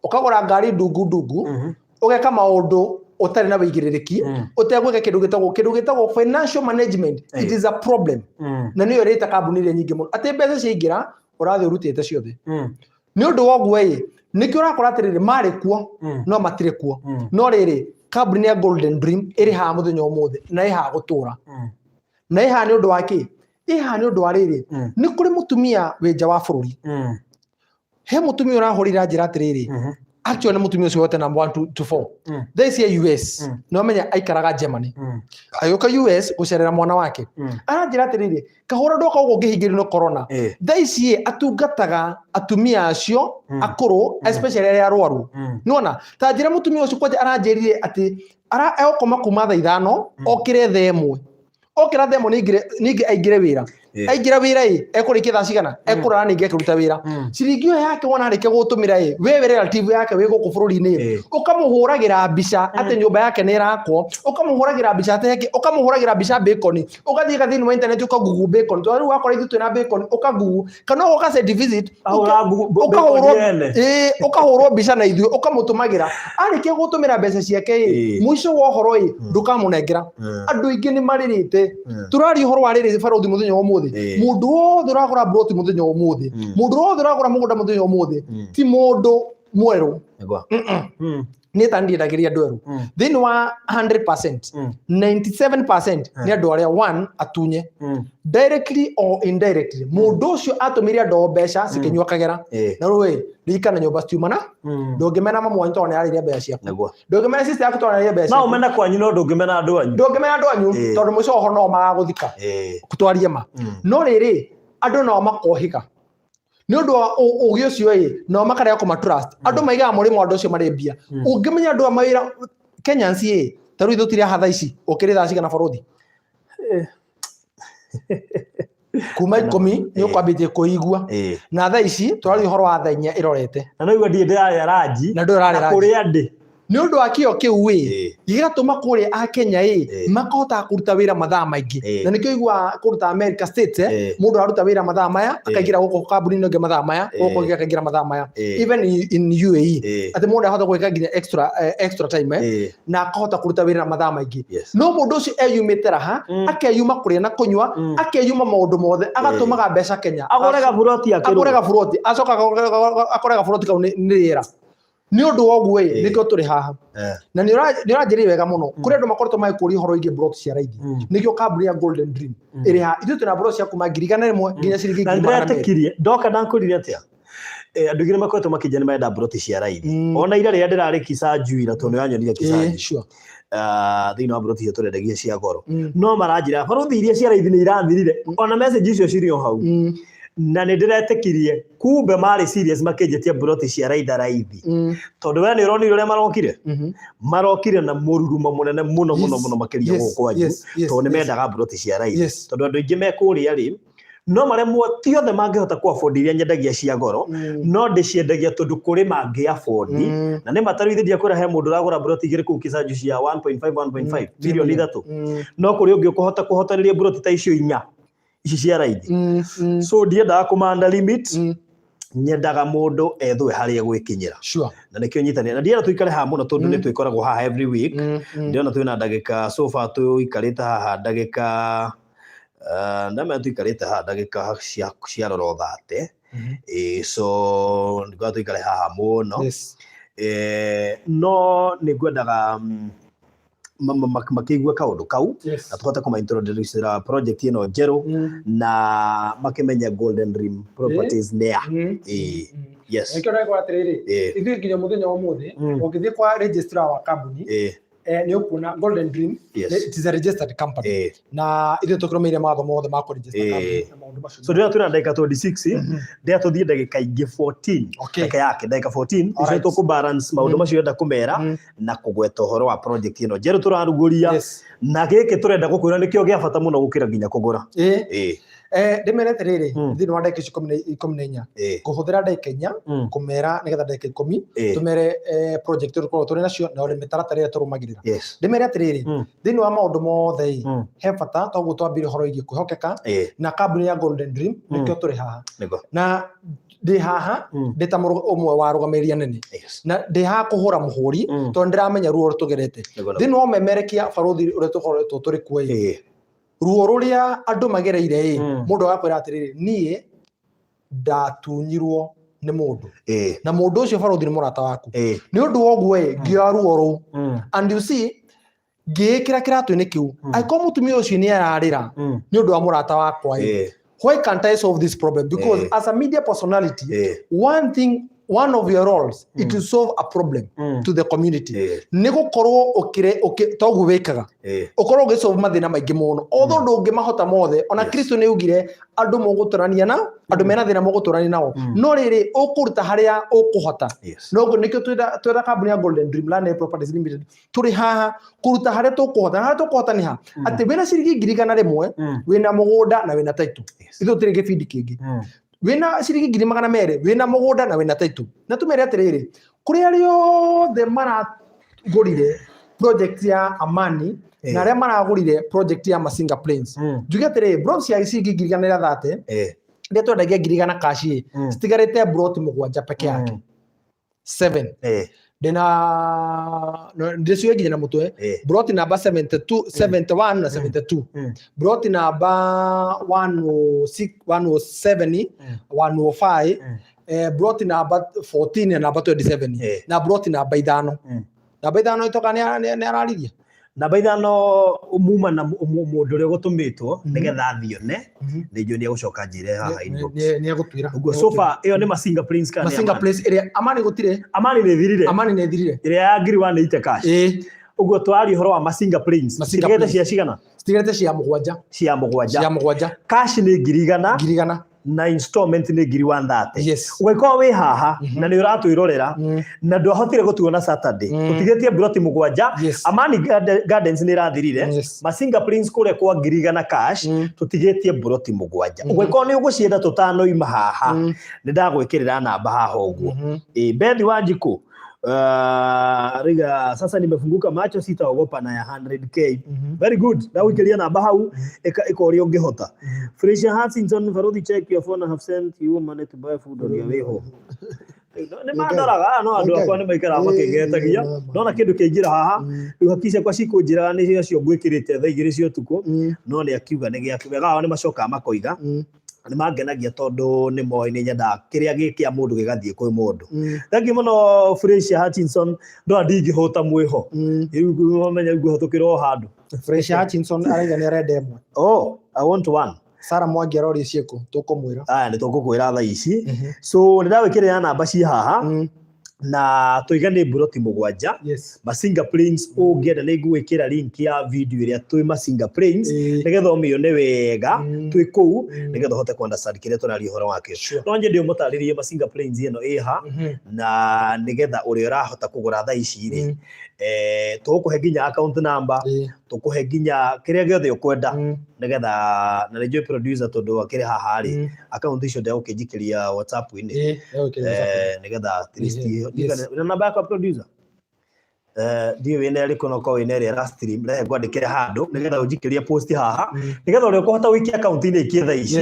Ũkagũra ngari ndungu ndungu ũgeka maũndũ ũtarĩ na wĩigĩrĩrĩki ũtegwĩka kĩndũ gĩtagwo kĩndũ gĩtagwo financial management. It is a problem. Na nĩyo ĩrĩte kambuni iria nyingĩ mũno atĩ mbeca ciaingĩra ũrathiĩ ũrutĩte ciothe. Nĩ ũndũ wa ũguo ĩ nĩkĩo ũrakora atĩrĩrĩ marĩ kuo no matirĩ kuo. No rĩrĩ kambuni ya Golden Dream ĩrĩ haha mũthenya ũmũthĩ na ĩ haha gũtũra. Na ĩ haha nĩ ũndũ wa kĩ? Ĩ haha nĩ ũndũ wa rĩrĩ nĩ kũrĩ mũtumia wĩ nja wa bũrũri. He mũtumia ũrahũrĩra njĩra atĩrĩrĩ actually nĩ mũtumia ũcio wote number 1 to 4. Thaa ici e US no menya aikaraga Germany. Agĩũka US gũcerera mwana wake. Aranjĩra atĩrĩrĩ kahũra ndoka ũguo ngĩhingĩrio nĩ corona. Thaa ici ĩ atungataga atumia acio akũrũ especially arĩa arwaru. Nĩwona ta njĩra mũtumia ũcio kwanja aranjĩrire atĩ egũkoma kuma thaa 5 okĩre thaa 1. Okĩra thaa 1 ningĩ aingĩre wĩra. Aingĩra wĩra ĩ ekũrĩkia thaa cigana ekũrara ningĩ akĩruta wĩra. Ciringi ĩyo yake wona arĩkia gũtũmĩra ĩ we wĩ relative yake wĩ gũkũ bũrũri-inĩ ĩ ũkamũhũragĩra mbica atĩ nyũmba yake nĩ ĩrakwo, ũkamũhũragĩra mbica atĩ heke, ũkamũhũragĩra mbica bacon, ũgathiĩ thĩinĩ wa internet ũkagugu bacon tondũ rĩu wakora ithuĩ twĩna bacon ũkagugu kana ũgoka send visit ũkahũrwo mbica na ithuĩ ũkamũtũmagĩra arĩkia gũtũmĩra mbeca ciake ĩ mũico wa ũhoro ĩ ndũkamũnengera. Andũ aingĩ nĩ marĩrĩte. Tũraria ũhoro wa rĩrĩ barũthi mũthenya wa ũmũthĩ. Mũndũ wothe ũragũra mburoti mũthenya wa ũmũthĩ, mũndũ wothe ũragũra mũgũnda mũthenya wa ũmũthĩ ti mũndũ mwerũ. Nĩ ta ndiendagĩria andũ erũ. Thĩinĩ wa 100%, 97% nĩ andũ arĩa one atunye. Directly or indirectly. Mũndũ ũcio atũmĩire andũ mbeca cikĩnyua kagera. Na rĩu ĩ ririkana nyũmba citiumana. Ndũngĩmena mamu wanyu tondũ nĩ ararĩire mbeca ciaku. Ndũngĩmena sister yaku tondũ nĩ ararĩire mbeca ciaku. No ũmene kwanyu no ndũngĩmena andũ anyu. Ndũngĩmena andũ anyu tondũ mũico wa ũhoro no magagũthika. Twarie ma. No rĩrĩ andũ nao makohiga. Nĩ ũndũ wa ũgĩ ũcio ĩ nao makarega kũma trust. Andũ maigaga mũrĩmo andũ acio marĩ mbia. Ũngĩmenya andũ a mawĩra Kenyans ĩ ta rĩu ithuĩ tũtirĩ haha thaa ici ũkĩrĩ thaa cigana barũthi? Kuma 10 nĩ ũkwambĩtie kũigua. Na thaa ici tũraria ũhoro wa thaa 4 ĩrorete. Na no igua ndirĩ ndĩrarĩa ranji. Na ndũrĩ ũrarĩa ranji. Na kũrĩa ndĩ. Nĩ ũndũ wa kĩo kĩu ĩ, gĩgatũma kũrĩa akenya ĩ, makahota kũruta wĩra mathaa maingĩ. Na nĩkĩo iguaga kũndũ ta America States, mũndũ araruta wĩra mathaa maya, akaingĩra gũkũ kambuni-inĩ ĩngĩ mathaa maya, gũkũ ĩngĩ akaingĩra mathaa maya. Even in UAE, atĩ mũndũ ahota gwĩka nginya extra time, na akahota kũruta wĩra na mathaa maingĩ. No mũndũ ũcio eyumĩte raha, akeyuma kũrĩa na kũnyua, akeyuma maũndũ mothe, agatũmaga mbeca Kenya. Agũre gaburoti akĩrũga. Agũre gaburoti, acoka akore gaburoti kau nĩ rĩera. Nĩ ũndũ wa ũguo ĩ, nĩkĩo tũrĩ haha. Na nĩ ũranjĩrĩire wega mũno. Kũrĩ andũ makoretwo magĩkũria ũhoro wĩgiĩ buroti cia raithi. Nĩkĩo kambuni ya Golden Dream ĩrĩ haha. Ithuĩ twĩna buroti cia kuma 100,000 nginya ciringi Na 200,000. ndĩretĩkirie, ndoka ndakũrire atĩa? Andũ aingĩ nĩ makoretwo makĩnjia nĩ marenda buroti cia raithi. Ona ira rĩrĩa ndĩrarĩ Kisanju ira, tondũ nĩ wanyonire Kisanju. Thĩinĩ wa buroti icio tũrendagia cia goro. No maranjĩra barothi iria cia raithi nĩ irathirire. Ona message icio cirĩ o hau. Na nĩ ndĩretĩkirie kumbe marĩ serious makĩnjĩtia buroti cia raitha raithi. Tondũ we nĩ ũronire ũrĩa marokire? Marokire na mũrurumo mũnene mũno mũno mũno makĩria gũkũ kwanyu, tondũ nĩ mendaga buroti cia raithi. Tondũ andũ aingĩ me kũrĩa rĩ, no maremwo, ti othe mangĩhota kũ afford iria nyendagia cia goro, no ndĩciendagia tondũ kũrĩ mangĩ afford. Na nĩ matarũ ithe ndiakwĩra he mũndũ ũragũra buroti igĩrĩ kũu Kisanju cia 1.5 1.5 milioni 3. No kũrĩ ũngĩ ũkũhota kũhotanĩria buroti ta icio inya ici cia raithi. So ndiendaga kũmanda limit, nyendaga mũndũ ethwe harĩa egwĩkinyĩra. Na nĩkĩo nyitanĩra. Na ndienda tũikare haha mũno tondũ nĩ twĩkoragwo haha every week. Ndĩrona twĩna ndagĩka, so far tũikarĩte haha ndagĩka, ndamenya tũikarĩte haha ndagĩka cia rora 30. So ndikuona tũikare haha mũno. No nĩ ngwendaga makĩigue kaũndũ kau, na tũhote kũma introduce project ĩno njerũ, na makĩmenye Golden Dream Properties nĩ a. Yes. Nĩkĩo ndagĩkorwo atĩrĩrĩ, ithuĩ nginya mũthenya wa ũmũthĩ, ũngĩthiĩ kwa registrar wa kambuni, nĩ ũkuona Golden Dream, it is a registered company. Na ithuĩ tũkĩrũmĩrĩire mawatho mothe ma kũ-register company na maũndũ macio. So ndĩrona twĩna ndagĩka 26, ndĩrona tũthiĩ ndagĩka ingĩ 14. Ndagĩka yake ndagĩka 14, icio tũkũ balance maũndũ macio ũrenda kũmera, na kũgweta ũhoro wa project ĩno njerũ tũrarugũria. Na gĩkĩ tũrenda gũkwĩra nĩkĩo gĩa bata mũno gũkĩra nginya kũgũra. Ndĩmere atĩrĩrĩ, thĩinĩ wa ndagĩka icio 14, kũhũthĩra ndagĩka 4 kũmera nĩgetha ndagĩka 10 tũmere project ĩrĩa tũkoragwo tũrĩ nacio na ũrĩa mĩtaratara ĩrĩa tũrũmagĩrĩra. Ndĩmere atĩrĩrĩ, thĩinĩ wa maũndũ mothe ĩ, he bata toguo twambire ũhoro wĩgiĩ kwĩhokeka, na kambuni ya Golden Dream nĩkĩo tũrĩ haha. Na ndĩ haha ndĩ ta ũmwe wa arũgamĩrĩri anene, na ndĩ haha kũhũra mũhũri, tondũ ndĩramenya ruo rũrĩa tũgerete. Thĩinĩ wa ũmemerekia barũthi ũrĩa tũkoretwo tũrĩ kuo ĩ, ruo rũrĩa andũ magereire ĩ, mũndũ agakwĩra atĩrĩrĩ, niĩ ndatunyirwo nĩ mũndũ, na mũndũ ũcio barũthi nĩ mũrata waku. Nĩ ũndũ wa ũguo ĩ, ngĩoya ruo rũu, and you see, ngĩĩkĩra kĩratũ-inĩ kĩu, angĩkorwo mũtumia ũcio nĩ ararĩra nĩ ũndũ wa mũrata wakwa ĩ, why can't I solve this problem? Because as a media personality, one thing, one of your roles is to solve a problem to the community. Nĩ gũkorwo ũkĩre toguo wĩkaga, ũkorwo ũgĩsolve mathĩna maingĩ mũno, although ndũngĩmahota mothe. Ona Kristo nĩ augire andũ mũgũtũrania na andũ mena thĩna mũgũtũrania nao, no rĩrĩ ũkũruta harĩa ũkũhota. No nĩkĩo twĩna kambuni ya Golden Dream Land Properties Limited, tũrĩ haha kũruta harĩa tũkũhota. Na harĩa tũkũhota nĩ ha? Atĩ wĩna ciringi 100,000, wĩna mũgũnda na wĩna title. Ithuĩ tũtirĩ gĩbindi kĩngĩ. Wĩna ciringi 200,000, wĩna mũgũnda na wĩna title. Na tũmere atĩrĩrĩ, kũrĩ arĩa othe maragũrire project ya Amani na arĩa maragũrire project ya Masinga Plains, njuge atĩrĩrĩ, brot cia ciringi 130,000 iria twendagia 100,000 cash ĩ, citigarĩte brot 7 peke yake. 7. Ndĩna ndĩciũĩ nginya na mũtwe. Broti namba 72, 71 na 72, broti namba 106, 107, 105, broti namba 14 na namba 27, na broti namba 5. Namba 5 itoka nĩ araririe. Namba 5 muma na mũndũ ũrĩa ũgũtũmĩtwo nĩgetha athione, nĩ njũĩ nĩ egũcoka njĩre haha inbox. Nĩ egũtwĩra. Ũguo so far ĩyo nĩ Masinga Plains kana nĩ Masinga Amani? Place ĩrĩa Amani gũtirĩ. Amani nĩ ĩthirire. Amani nĩ ĩthirire. Ĩrĩa ya ngiri 180 cash. Ũguo twaria ũhoro wa Masinga Plains. Masinga Citigarĩte Plains. cia cigana? Citigarĩte cia 7. Cia 7. Cia 7. Cash nĩ 100,000. 100,000. Na installment nĩ ngiri 130. Yes. Ũngĩkorwo wĩ haha na nĩ ũratwĩrorera na ndwahotire gũtuona Saturday, ũtigĩtie broti 7. Amani Gardens nĩ ĩrathirire. Masinga Plains kũrĩa kwa 100,000 cash, tũtigĩtie broti 7. Ũngĩkorwo nĩ ũgũcienda tũtanoima haha, nĩ ndagwĩkĩrĩra namba haha ũguo. Ĩ Bethi Wanjikũ, Riga sasa nimefunguka macho, sitaogopa na ya 100K. Very good. Ndagũikĩria namba hau, ĩka ĩka ũrĩa ũngĩhota. Felicia Hutchinson, Baruthi, check your phone, I have sent you money to buy food on your way home. Nĩ mandoraga, no andũ akwa nĩ maikaraga makĩngetagia. Ndona kĩndũ kĩingĩra haha, rĩu haki ciakwa cikũnjĩraga nĩ acio ngwĩkĩrĩte thaa 2 cia ũtukũ, no nĩ akiuga nĩ gĩake. Wega wao nĩ macokaga makoiga, nĩ mangenagia tondũ nĩ moĩ nĩ nyendaga kĩrĩa gĩ kĩa mũndũ gĩgathiĩ kwĩ mũndũ. Thank you mũno, Felicia Hutchinson. Ndona ndingĩhũta mwĩho. Rĩu wamenya ngũhĩtũkĩra o handũ. Felicia Hutchinson araiga nĩ arenda ĩmwe. Oh, I want one. Sarah Mwangi aroria ciĩkũ, tũkũmwĩra. Aya, nĩ tũgũkwĩra thaa ici. So nĩ ndagwĩkĩrĩra namba ci haha, na tũiga nĩ mburoti 7 Masinga Plains. Ũngĩenda nĩ ngũgwĩkĩra link ya video ĩrĩa twĩ Masinga Plains, nĩgetha ũmĩone wega twĩ kũu, nĩgetha ũhote ku understand kĩrĩa tũraria ũhoro wakĩo. No nyende ũmũtarĩrie Masinga Plains ĩno ĩha, na nĩgetha ũrĩa ũrahota kũgũra thaa ici rĩ, tũgũkũhe nginya account number, tũkũhe nginya kĩrĩa gĩothe ũkwenda, nĩgetha na nĩ njũĩ producer tondũ akĩrĩ haha rĩ, account icio ndegũkĩnjikĩria WhatsApp-inĩ. Ĩĩ, egũkĩria WhatsApp. Nĩgetha at least na namba yakwa, producer, ndiũ wĩna ĩrĩkũ, no korwo wĩna ĩrĩa ĩra stream, rehe ngwandĩkĩre handũ nĩgetha ũnjikĩrie post haha, nĩgetha ũrĩa ũkũhota gũikia akaunti-inĩ aikie thaa ici,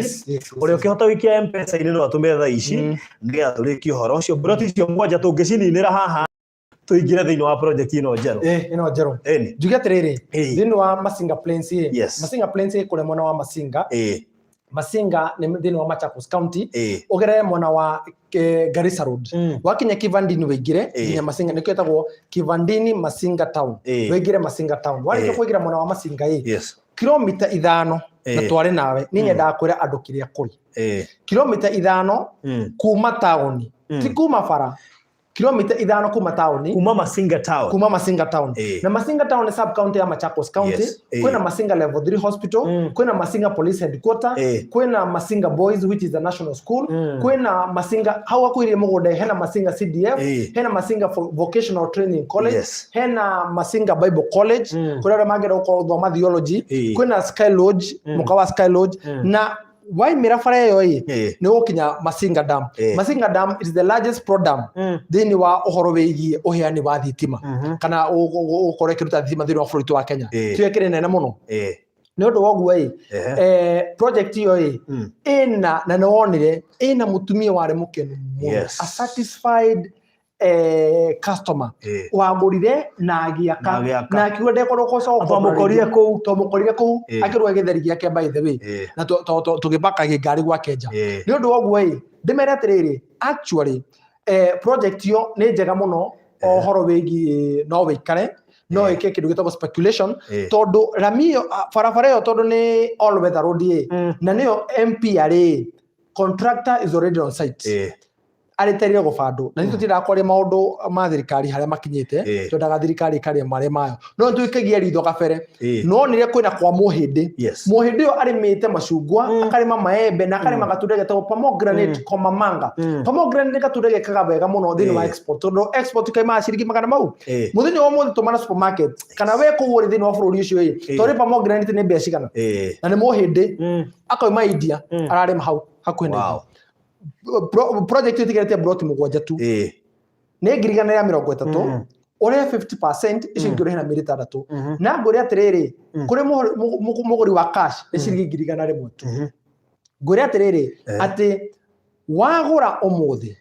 ũrĩa ũkĩhota gũikia M-Pesa-inĩ no atũme thaa ici, nĩgetha tũrĩkie ũhoro ũcio. Mburoti icio 7 tũngĩcininĩra haha, tũingĩre thĩinĩ wa project ĩno njerũ. Ĩĩ, ĩno njerũ. Ĩni. Njuge atĩrĩrĩ, thĩinĩ wa Masinga Plains ĩ, Masinga Plains ĩ kũrĩa mwena wa Masinga. Masinga nĩ thĩinĩ wa Machakos County, ũgerere mwena wa Garissa Road, wakinya Kivandini wĩingĩre nginya Masinga, nĩkĩo ĩtagwo Kivandini Masinga Town. Wĩingĩre Masinga Town, warĩkia kũingĩra mwena wa Masinga ĩ, kilomita 5 na tware nawe niĩ nyendaga kwĩra andũ kĩrĩa kũrĩ. Kilomita 5 kuma taũni, ti kuma bara, kilomita 5 kuma taũni. Kuma Masinga Town. Kuma Masinga Town. Na Masinga Town nĩ sub county ya Machakos County. Kwĩna Masinga Level 3 Hospital, kwĩna Masinga Police Headquarter, kwĩna Masinga Boys, which is a national school, kwĩna Masinga hau hakuhĩrĩirie mũgũnda, hena Masinga CDF, hena Masinga Vocational Training College, hena Masinga Bible College, kũrĩa arĩa mangĩenda gũkorwo gũthoma theology, kwĩna Sky Lodge, mũkawa wa Sky Lodge, na waimĩra bara ĩyo ĩ, nĩ ũgũkinya Masinga Dam. Masinga Dam is the largest pro dam thĩinĩ wa ũhoro wĩgiĩ ũheani wa thitima, kana gũkorwo ĩkĩruta thitima thĩinĩ wa bũrũri wa Kenya. Tiyo ĩkĩrĩ nene mũno. Nĩ ũndũ wa ũguo ĩ, project ĩyo ĩ, ĩna na nĩ wonire ĩna mũtumia warĩ mũkenu mũno, a satisfied customer wagũrire na agĩaka Na agĩaka. Na akiuga ndekorwo gũcoka. Twamũkorire kũu. Twamũkorire kũu akĩruga gĩtheri gĩake, by the way, na tũgĩpakagia ngari gwake nja. Nĩ ũndũ wa ũguo ĩ, ndĩmere atĩrĩrĩ, actually project ĩyo nĩ njega mũno o ũhoro wĩgiĩ no wĩikare, no ĩke kĩndũ gĩtagwo speculation, tondũ rami ĩyo, barabara ĩyo, tondũ nĩ all weather road ĩ, na nĩyo MP arĩ contractor is already on site, arĩtereire gũbandwo, na nĩ tũtindaga kwaria maũndũ ma thirikari harĩa makinyĩte. Twendaga thirikari ĩkaria marĩa mayo, no nĩtũikagia ritho kabere. Nonire kwĩna kwa mũhĩndĩ. Mũhĩndĩ ũyũ arĩmĩte macungwa, akarĩma maembe, na akarĩma gatunda getagwo pomegranate, komamanga. Pomegranate nĩ gatunda gekaga wega mũno thĩinĩ wa export, tondũ export kaimaga ciringi magana mau mũthenya wa ũmũthĩ. Tũmana supermarket kana we kũu ũrĩ thĩinĩ wa bũrũri ũcio ĩ, tondũ pomegranate nĩ mbia cigana? Na nĩ mũhĩndĩ akauma India, ararĩma hau hakuhĩ na project ĩtigarĩte broti 7 tu. Nĩ 130,000, ũrĩhe 50%, icio ingĩ ũrĩhe na mĩeri 6. Na ngwĩre atĩrĩrĩ, kũrĩ mũgũri wa cash nĩ ciringi 100,000 tu. Ngwĩre atĩrĩrĩ, atĩ wagũra ũmũthĩ,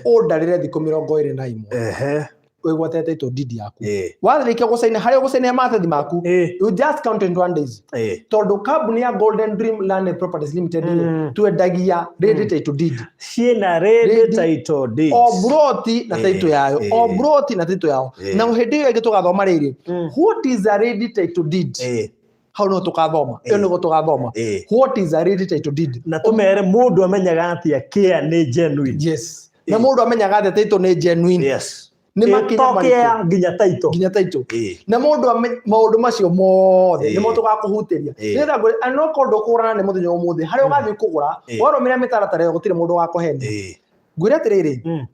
ũndarĩre thikũ 21 wĩgwatĩre title deed yaku. Warĩkia gũcaina harĩa ũgũcaina maratathi maku, you just count 21 days, tondũ kambuni ya Golden Dream Land and Properties Limited rĩ, twendagia ready title deed. Ciĩna ready Ready. title deeds. O broti na title yayo, o broti na title yao. Na hĩndĩ ĩyo ĩngĩ tũgathoma rĩrĩ, what is a ready title deed? Hau no tũkathoma, ĩyo nĩguo tũgathoma, what is a ready title deed. Na tũmere mũndũ amenyaga atĩa kĩa nĩ genuine. Yes, na mũndũ amenyaga atĩa title nĩ genuine? Nĩ makinya To marĩkũ? kĩa nginya title. Nginya title. Na mũndũ maũndũ macio mothe nĩmo tũgakũhutĩria, nĩgetha ngwĩre no korwo ndũkũgũrana nĩ mũthenya ũmũthĩ harĩa ũgathiĩ kũgũra, warũmĩrĩra mĩtaratara ĩyo, gũtirĩ mũndũ wakũhenia. Ngwĩre atĩrĩrĩ,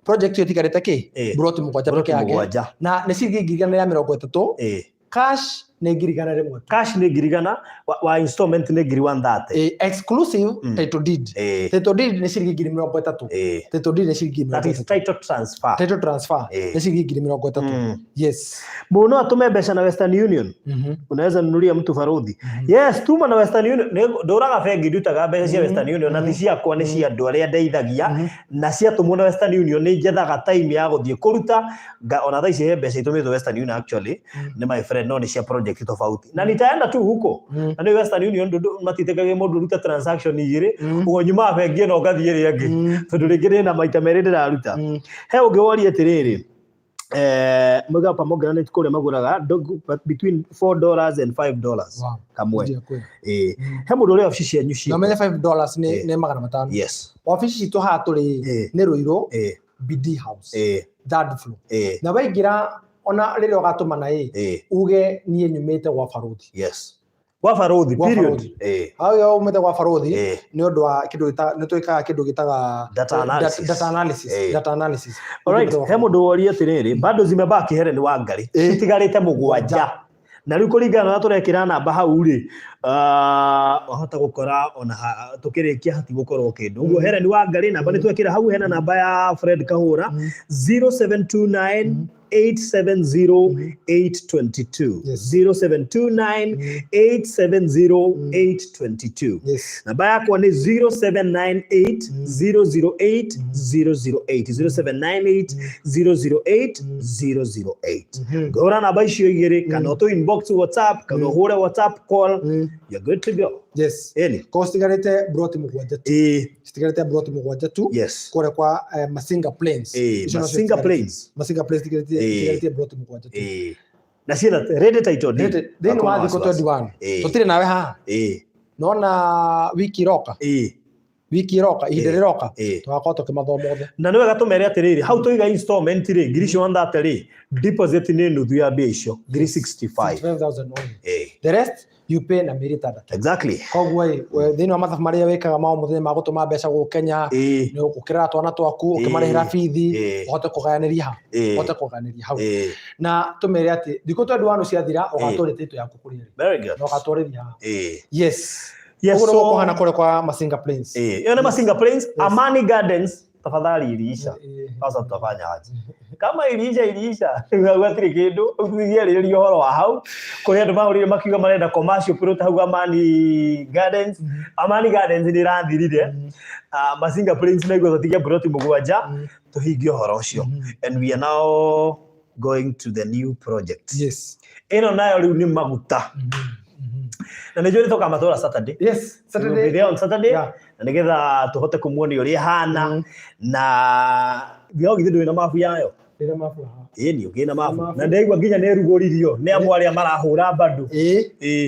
project ĩyo ĩtigarĩte kĩ? Mburoti 7 Mburoti peke yake. 7. Na nĩ ciringi 130,000 cash. Nĩ 100,000 tu. Cash nĩ 100,000, wa installment nĩ 130,000. Exclusive title deed. Title deed nĩ ciringi 30,000. Title deed nĩ ciringi That mĩrongo is ĩtatũ. Title transfer. Title transfer nĩ ciringi 30,000. Yes. Mũno atũme mbeca na Western Union. Unaweza nunulia mtu baruthi? Yes, tuma na Western Union. Ndũraga bengi, ndutaga mbeca cia Western Union na ti ciakwa, nĩ cia andũ arĩa ndeithagia, na ciatũmwo na Western Union nĩ njethaga time ya gũthiĩ kũruta. Ona thaa ici he mbeca itũmĩtwo Western Union, actually nĩ my friend, no nĩ cia project tofauti na nitaenda tu huko. Na nĩ Western Union matitĩkagia mũndũ ũrute transaction igĩrĩ. Ũguo nyumaga bengi ĩno ngathiĩ ĩrĩa ĩngĩ, tondũ rĩngĩ ndĩna maita merĩ ndĩraruta. He ũngĩ woria atĩrĩrĩ, mũigaga pomegranate kũrĩa magũraga but between $4 and $5 kamwe. Ndio kweli. He mũndũ ũrĩa obici cianyu Na ciĩkũ? Ũmenye $5 nĩ nĩ 500. Wabici citũ haha tũrĩ nĩ Rũirũ BD House, third floor. Na waingĩra, ona rĩrĩa ũgatũmana ĩ, uge niĩ nyumĩte gwa baruthi. Yes, gwa baruthi. Gwa Period. Baruthi. Hau umĩte gwa baruthi nĩ ũndũ wa kĩndũ nĩ twĩkaga kĩndũ gĩtaga Data analysis. Data analysis. Data analysis. Alright, Umĩte gwa he mũndũ woria atĩrĩrĩ, bado zimebaki? Here nĩ Wangari, citigarĩte mũgwanja, na rĩu kũringana na ũrĩa tũrekĩra namba hau rĩ, wahota gũkora ona tũkĩrĩkia hatigũkorwo kĩndũ ũguo. Here nĩ Wangari, namba nĩ twekĩra hau. Hena namba ya Fred Kahũra, 0729 870 822. 0729 870 822. Namba yakwa nĩ 0798 008 008, 0798 008 008. Ngũhũra namba icio igĩrĩ, kana ũtũ inbox WhatsApp, kana ũhũre WhatsApp call. You're good to go. Ĩni. Ko citigarĩte broti mũgwanja tu. Citigarĩte broti mũgwanja tu kũrĩa kwa Masinga Plains. Icio nocio Masinga citigarĩte. Plains. Masinga Plains citigarĩte broti mũgwanja tu. Na ciĩna ready title deed. Thĩinĩ wa Hakuna thikũ wasiwasi. 21 tũtirĩ nawe haha. Nona wiki iroka, wiki iroka, ihinda rĩroka, tũgakorwo tũkĩmathoma othe. Na nĩ wega tũmere atĩrĩrĩ, hau tũiga installment rĩ, ngiri icio 130 rĩ, deposit nĩ nuthu ya mbia icio, ngiri 65. 65,000 only. The rest you pay na mĩeri 6. Koguo ĩ, thĩinĩ wa mathabu marĩa wĩkaga ma o mũthenya ma gũtũma mbeca gũkũ Kenya, nĩ gũkĩrera twana twaku, ũkĩmarĩhĩra bithi, ũhote kũgayanĩria ha ũhote kũgayanĩria hau. Na tũmere atĩ thikũ 21 ciathira, ũgatwarĩte title yaku kũrĩa ĩrĩ. Very good. Na ũgatwarĩria haha. Yes. Yes, Ũguo nĩguo kũhana kũrĩa kwa Masinga Plains. Hiyo ni Masinga Plains. Amani Gardens tafadhali iliisha. Sasa tutafanya aje? Kama iliisha, iliisha. Gwatirĩ kĩndũ ũthiarĩrĩria ũhoro wa hau kũrĩ andũ mahũrire makiuga marenda commercial plot hau Amani Gardens. Amani Gardens nĩ ĩrathirire. Masinga Plains naiguo tũtige ploti mũgwanja, tũhingie ũhoro ũcio. And we are now going to the new project. Ĩno nayo rĩu nĩ maguta, na nĩ njũĩ nĩ tũkamatwara Saturday. Yes, We will be Saturday. there on Saturday na nĩgetha tũhote kũmuonia ũrĩa ĩhana. Na no githĩ ndũrĩ na mabu yayo? Ndĩna mabu haha. Ĩni, ũkĩrĩ na mabu. Mabu. Na ndĩraigua nginya nĩ ĩrugũririo nĩ amwe arĩa marahũra bado.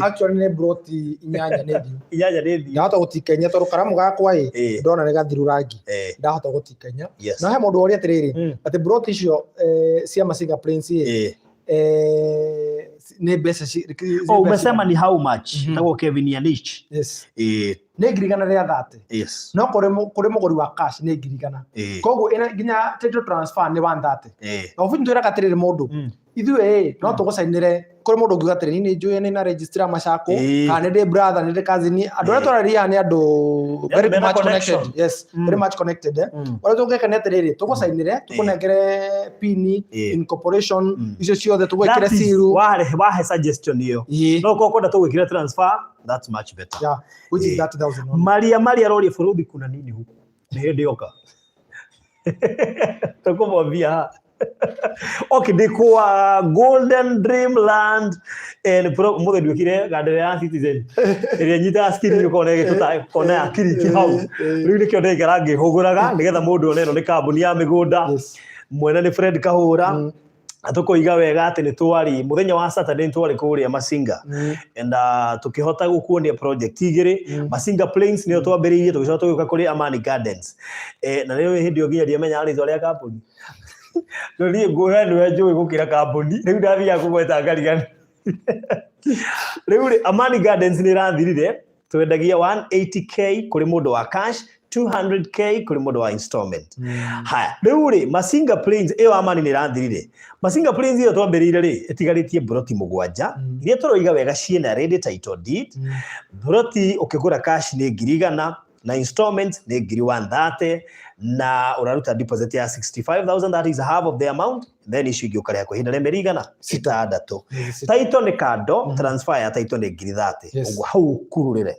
Actually nĩ broti inyanya nĩ thiu. Inyanya nĩ thiu. Ndahota gũtikenya tondũ karamu gakwa ĩ, ndona nĩ gathiru rangi. Ndahota gũtikenya. No he mũndũ woria atĩrĩrĩ, atĩ broti icio cia Masinga Plains ĩ, nĩ mbeca Oh, umesema ni how much? Tagwo Kevin Yanich. Nĩ 130,000. No kũrĩ mũgũri wa cash nĩ 100,000. Koguo ĩna nginya title transfer nĩ 130. Na obuthi twĩraga atĩrĩrĩ mũndũ, ithuĩ ĩ, no tũgũcainĩre kũrĩ mũndũ ũngiuga atĩrĩ, niĩ nĩ njũĩ nĩ na register macako, kana nĩ ndĩ brother, nĩ ndĩ cousin. Andũ arĩa twarĩria haha nĩ andũ Nĩ andũ very mena much connected. Connection. Yes, very much connected, eh. Ũrĩa tũngĩka nĩ atĩrĩrĩ, tũgũcainĩre, tũkũnengere pini, incorporation, icio ciothe tũgwĩkĩre That is seal. Wahe suggestion ĩyo. No korwo kwenda tũgwĩkĩre transfer, that's much better. Yeah, which is 30,000 only. Maria Maria aroria bũrũri kuna nini huku, nĩ hĩndĩ yoka tũkũmwambia. Okay, ndĩ kwa Golden Dreamland and Pro mũthĩ nduĩkire gandere ya Citizen ĩrĩa nyitaga screen ũkona ĩgĩtũta kona ya kiriki hau. Rĩu nĩkĩo ndaikara ngĩhũgũraga nĩgetha mũndũ one ĩno nĩ kambuni ya mĩgũnda. Mwene nĩ Fred Kahũra. Na tũkoiga wega atĩ nĩ twarĩ mũthenya wa Saturday, nĩ twarĩ kũrĩa Masinga and tukĩhota gũkuonia project igĩrĩ. Masinga Plains nĩyo twambĩrĩirie, tũgĩcoka tũgĩũka kũrĩ Amani Gardens. Na rĩu hĩndĩ ĩyo nginya ndiamenyaga rĩtwa rĩa kambuni, no niĩ nguoya nĩwe njũĩ gũkĩra kambuni. Rĩu ndathiaga kũgweta ngarigana. Rĩu rĩ, Amani Gardens nĩ ĩrathirire, twendagia 180K kũrĩ mũndũ wa cash. 200K kũrĩ mũndũ wa installment. Haya, rĩu rĩ, Masinga Plains ĩyo Amani nĩ ĩrathirire. Masinga Plains ĩyo twambĩrĩire rĩ, ĩtigarĩtie mburoti 7 iria tũroiga wega ciĩna ready title deed. Mburoti ũkĩgũra cash nĩ 100,000 na installment nĩ 130,000 na ũraruta deposit ya 65,000, that is half of the amount, then icio ingĩ ũkarĩha kwa ihinda rĩa mĩeri igana 6. Title nĩ kando, transfer ya title nĩ 30,000. Ũguo hau ũkururĩre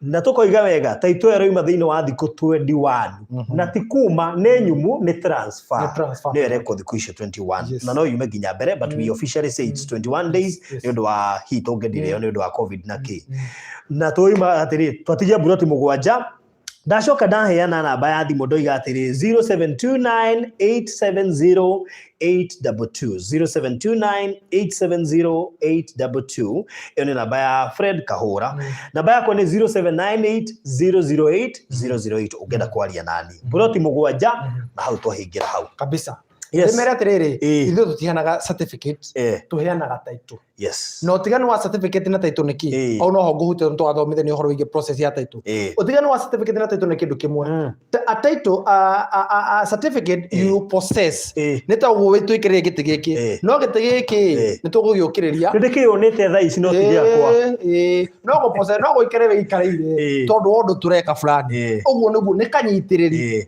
na tũkoiga wega title ĩyo ĩrauma thĩinĩ wa thikũ 21 na ti kuma nĩ nyumu, nĩ transfer. Nĩ transfer. Nĩyo ĩrekwo thikũ icio 21 na no yume nginya mbere, but we officially say it's 21 days nĩ ũndũ wa hihi tũngĩndirĩo nĩ ũndũ wa COVID na kĩ. Na tũima atĩrĩ, twatigia mburoti 7. Ndacoka ndaheana namba ya thimũ, ndoiga atĩrĩ 0729 870 822, 0729 870 822. Ĩyo nĩ namba ya Fred Kahũra. Namba yakwa nĩ 0798 008 008 ũngĩenda kwaria nani. Mburoti 7 na hau twahingĩra hau. Kabisa. Yes. Ndĩmere atĩrĩrĩ, ithuĩ tũtiheanaga certificate, tũheanaga title. Na ũtiganu wa certificate na title nĩ kĩ? Au noho ngũhutia tondũ twathomithania ũhoro wĩgiĩ process ya title. Ũtiganu wa certificate na title nĩ kĩndũ kĩmwe. A title, a certificate you possess. Nĩ ta ũguo twĩkĩrĩre gĩtĩ gĩkĩ. No gĩtĩ gĩkĩ nĩ tũgũgĩũkĩrĩria. Nĩ ndĩkĩyũnĩte thaa ici no ti gĩakwa. No gũ-possess, no gũikare wĩikarĩire tondũ wa ũndũ tũreka fulani. Ũguo nĩguo nĩ kanyitĩrĩri.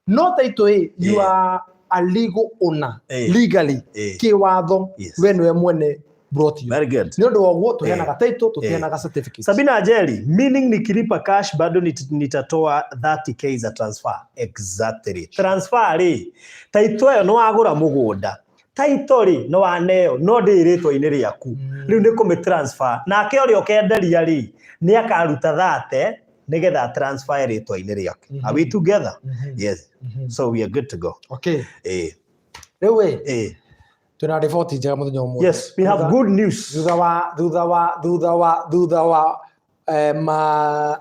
No title ĩ, you are a legal owner legally, kĩwatho, we nĩwe mwene plot ĩyo. Very good. Nĩ ũndũ wa ũguo tũheanaga title, tũtiheanaga certificate. Sabina Njeri, meaning nikilipa cash bado nitatoa 30K za transfer. Exactly. Transfer rĩ, title ĩyo nĩ wagũra mũgũnda. Title rĩ, nĩ waneo, no ndĩrĩ rĩtwa-inĩ rĩaku. Rĩu nĩ kũmĩ transfer. Nake ũrĩa ũkenderia rĩ, nĩ akaruta 30 nĩgetha transfer rĩtwa-inĩ rĩake. Are we together? Yes. So we are good to go. Okay. Rĩu ĩ, twĩna riboti njega mũthenya ũmũthĩ. Yes, we have good news. Thutha wa thutha wa thutha wa thutha wa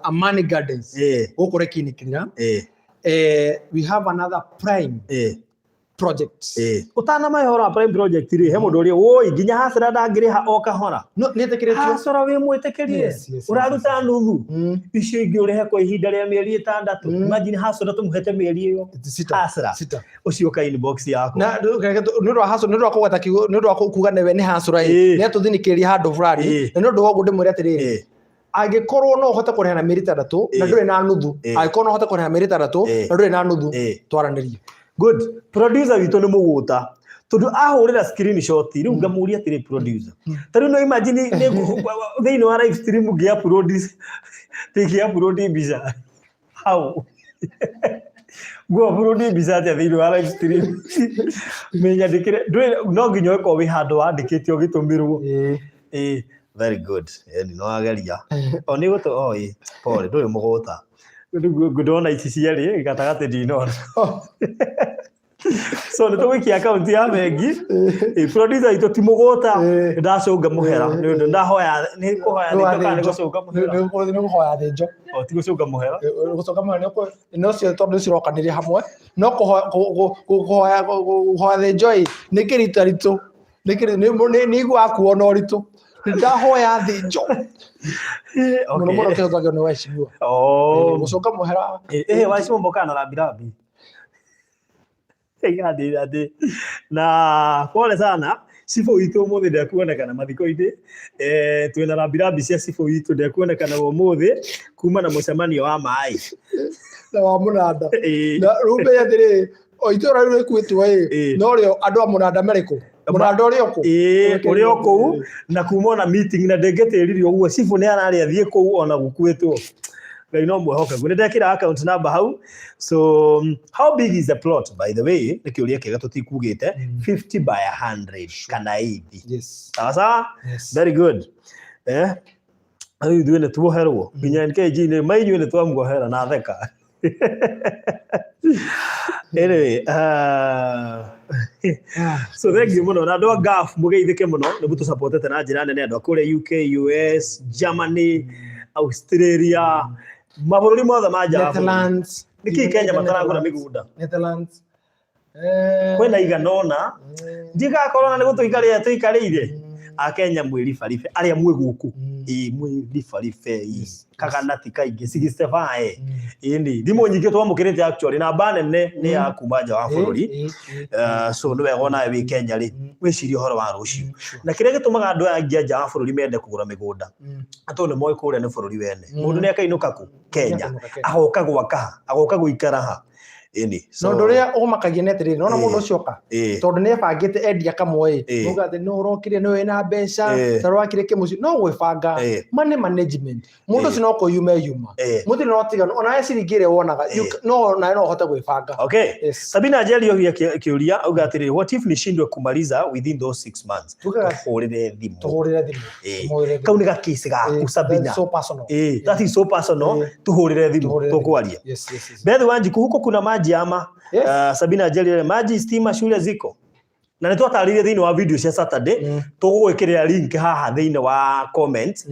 Amani Gardens gũkũ Rekini Kirira, we have another prime project. Ũtanamahe ũhoro wa prime project rĩ, he mũndũ ũrĩa woi nginya hasara ndangĩrĩha o kahora. No, nĩ ĩtĩkĩrĩtio. Hasara wĩ mwĩtĩkĩrie. Ũraruta nuthu, icio ingĩ ũrĩhe kwa ihinda rĩa mĩeri 6. Imagine hasara tũmũhete mĩeri ĩyo. 6. Hasara. 6. Ũcio ka inbox yakwa. Na nĩ ũndũ wa hasara, nĩ ũndũ wa kũgweta kiugo, nĩ ũndũ wa kuga nĩwe nĩ hasara ĩ, nĩ atũthinikĩrĩria handũ fulani. Na nĩ ũndũ wa ũguo ndĩmwĩre atĩrĩrĩ, angĩkorwo no ũhote kũrĩha na mĩeri 6 na ndũrĩ na nuthu, angĩkorwo no ũhote kũrĩha na mĩeri 6 na ndũrĩ na nuthu, twaranĩrie. Good. Producer witũ nĩ mũgũta tondũ ahũrĩra screenshot rĩu ngamũria atĩrĩ, producer, ta rĩu no imagine thĩinĩ wa live stream ngĩ upload, ngĩ upload mbica hau, ngũ upload mbica atĩa thĩinĩ wa live stream? Mĩnyandĩkĩre ndũrĩ, no nginya ũkorwo wĩ handũ wandĩkĩte ũgĩtũmĩrwo. Very good. Ĩni no wageria o nĩ gũtũ o ĩ pole, ndũrĩ mũgũta. Rĩu ndona ici cierĩ gatagatĩ ndinona. So nĩ tũgũikia akaunti ya bengi. Producer itũ ti mũgũta, ndacũnga mũhera nĩ ũndũ ndahoya nĩ kũhoya thĩnjo kana nĩ gũcũnga mũhera? Nĩ kũhoya thĩnjo. O ti gũcũnga mũhera. Gũcũnga mũhera nĩ ũcio tondũ cirokanĩria hamwe, no kũhoya thĩnjo ĩ nĩ kĩrita ritũ, nĩ igua kuo na ũritũ, ndahoya thĩnjo mũno mũno kĩhotagio nĩ waheshimiwa. Gũcũnga mũhera. Waheshimiwa mbokana na rambirambi Ati na pole sana cibũ witũ, ũmũthĩ ndekuonekana mathiko-inĩ. Twĩna rambirambi cia cibũ witũ, ndekuonekana ũmũthĩ kuma na mũcemanio wa maĩ na wa mũnanda. Na rĩu menya atĩrĩrĩ, o itũra rĩu rĩkuĩtwo ĩ, no rĩo andũ a mũnanda marĩ kũ? Mũnanda ũrĩ o kũ? Ĩĩ, ũrĩ o kũu na kuma ona meeting na ndĩngĩtĩririe ũguo cibũ nĩ ararĩ athiĩ kũu ona gũkuĩtwo. Ngai no mwĩhokeku. Nĩ ndekĩra account number hau. So how big is the plot, by the way? Nĩ kĩũria kĩega tũtikugĩte. 50 by 100 kana 80. Sawa sawa. Yes. Very good. Rĩu ithuĩ nĩ tuoherwo nginya NKG nĩ ma inyuĩ nĩ twamuohera na theka. Anyway, so thank you mũno na andũ a Gulf, mũgeithĩke mũno nĩ mũtũsupportete na njĩra nene, andũ a kũrĩa UK, US, Germany, Australia, mabũrũri mothe ma nja wa bũrũri. Netherlands. Nĩkĩ Kenya mataragũra mĩgũnda? Netherlands. Kwĩna igana ũna ndigakorwo na nĩ gũtũikarĩra tũikarĩire. Akenya mwĩ ribaribe arĩa mwĩ gũkũ. Ĩĩ, mwĩ ribaribe. Kagana ti kaingĩ, 65. Ĩni thimũ nyingĩ twamũkĩrĩte actually namba nene nĩ ya kuma nja wa bũrũri. So nĩ wega onawe wĩ Kenya rĩ, wĩcirie ũhoro wa rũciũ. Na kĩrĩa gĩtũmaga andũ aya aingĩ a nja wa bũrũri mende kũgũra mĩgũnda, tondũ nĩ moĩ kũrĩa nĩ bũrũri wene. Mũndũ nĩ akainũka kũ? Kenya. Nĩakainũka Kenya. Agoka gwaka ha? Agoka gũikara ha? Ĩni. Na ũndũ ũrĩa ũmakagia nĩ atĩrĩrĩ, nona mũndũ ũcio oka, tondũ nĩ ebangĩte endia kamwe ĩ, uga atĩ nĩ ũrokire nĩ wĩna mbeca, ta ũrakire kĩmũciĩ, no gwĩbanga. Money management. Mũndũ ũcio no kwĩyuma eyuma. Mũtirĩ na ũtiganu, onawe ciringi ĩrĩa wonaga, no nawe no ũhote gwĩbanga. Okay. Yes. Sabina Njeri oria kĩũria auga atĩrĩrĩ, what if nishindwe kumaliza within those 6 months? Tugaga Tũhũrĩre thimũ. Tũhũrĩre thimũ. Tũhũrĩre thimũ. Kau nĩ gakĩci gaku, Sabina. That's so personal. That is so personal. Tuhũrĩre thimũ, Tũhũrĩre thimũ. tũkwaria. Yes. Beth Wanjiku, huko kuna maji ama? Yes. Sabina Njeri, maji, stima, shule ziko? Na nĩ twatarĩirie thĩinĩ wa video cia Saturday. Tũgũgwĩkĩrĩra link haha thĩinĩ wa comment,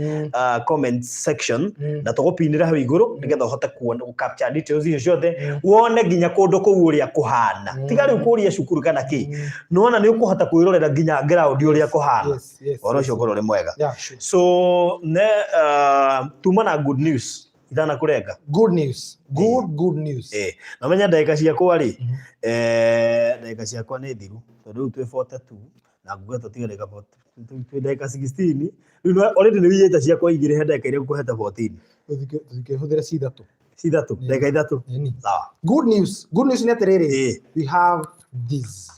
comment section, na tũgũpinĩra hau igũrũ nĩgetha ũhote kuona, gũ capture details icio ciothe, wone nginya kũndũ kũu ũrĩa kũhana. Tiga rĩu kũria cukuru kana kĩ, nĩwona nĩ ũkũhota kwĩrorera nginya ground ũrĩa kũhana. Ũhoro ũcio ũkorwo ũrĩ mwega. Yeah, sure. So ne tuma na good news itanakũrenga. Good news. Good, good news. Na menya ndagĩka ciakwa rĩ, ndagĩka ciakwa nĩ thiru, tondũ rĩu twĩ 42 na nguga tũtige ndagĩka 40, twĩ ndagĩka 16 rĩu. Already nĩ wiyĩte ciakwa igĩrĩ, he ndagĩka iria ngũkũhete 14. Tũtingĩhũthĩra ci ithatũ. Ci ithatũ, ndagĩka ithatũ. Ĩni. Sawa. Good news. Good news nĩ atĩrĩrĩ, we have this.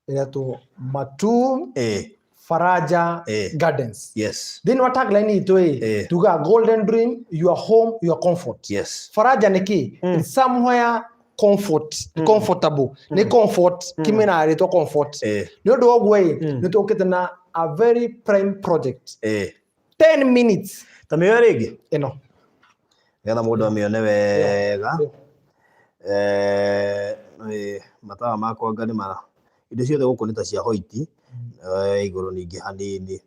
Ĩretwo Matuu Faraja Gardens. Thĩinĩ wa tagline itũ ĩ, tuga "Golden dream, your home, your comfort." Faraja nĩ kĩ? It's somewhere comfort, comfortable. Nĩ comfort, kimena rĩtwa comfort. Nĩ ũndũ wa ũguo ĩ, nĩ tũkĩte na a very prime project. 10 minutes. Ta mĩoyo rĩngĩ. Ĩno. Nĩgetha mũndũ amĩone wega. Ĩyo. Matawa makwa anga nĩ mara indo ciothe gũkũ nĩ ta cia white, igũrũ ningĩ hanini.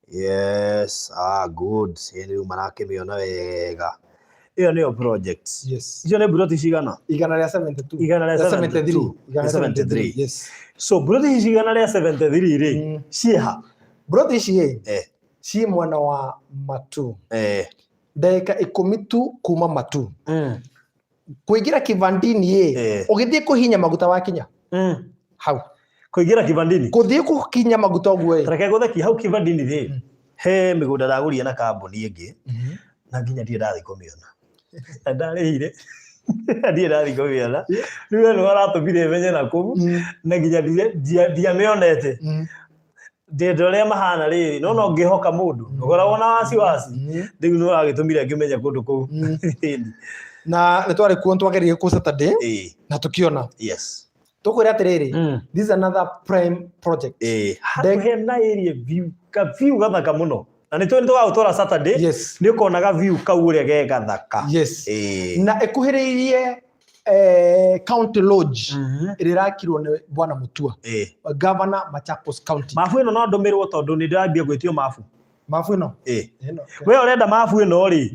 Yes, ah, good. Ĩ, rĩu marakĩmĩona wega. Ĩyo nĩyo project. Yes. Icio nĩ mburoti cigana? 172. 172. 73. 73. Yes. So mburoti ici 173 rĩ, ciĩha? Mburoti ici ĩ, ciĩ mwena wa Matu. Ndagĩka 10 tu kuma Matu. Kũingĩra Kivandini ĩ, ũgĩthiĩ kũhinya maguta wakinya hau. Kũingĩra Kivandini? Kũthiĩ kũkinya maguta ũguo ĩ. Reke gũthekia, hau Kivandini rĩ, he mĩgũnda ndagũrire na kambuni ĩngĩ, na nginya ndirĩ ndathiĩ kũmĩona, na ndarĩhire, ndirĩ ndathiĩ kũmĩona. Rĩu we nĩwe aratũmire menye na kũu, na nginya ndiamĩonete. Ndĩndĩ ũrĩa mahana rĩrĩ, no no ngĩhoka mũndũ ndũkoragwo na wasiwasi. Rĩu nĩ ũragĩtũmire ngĩmenye kũndũ kũu. Na nĩ twarĩ kuo, nĩ twageririe kũ Saturday na tũkĩona. Tũkwĩra atĩrĩrĩ, this is another prime project. Handũ hena area view, ka view gathaka mũno, na nĩ tũĩ nĩ tũgagũtwara Saturday. Nĩ ũkonaga view kau ũrĩa ge gathaka. Na ĩkuhĩrĩirie County Lodge ĩrĩa ĩrakirwo nĩ Bwana Mutua, Governor Machakos County. Mabu ĩno no ndũmĩrwo, tondũ nĩ ndĩrambia gwĩtio mabu. Mabu ĩno? Ĩno. We ũrenda mabu ĩno rĩ,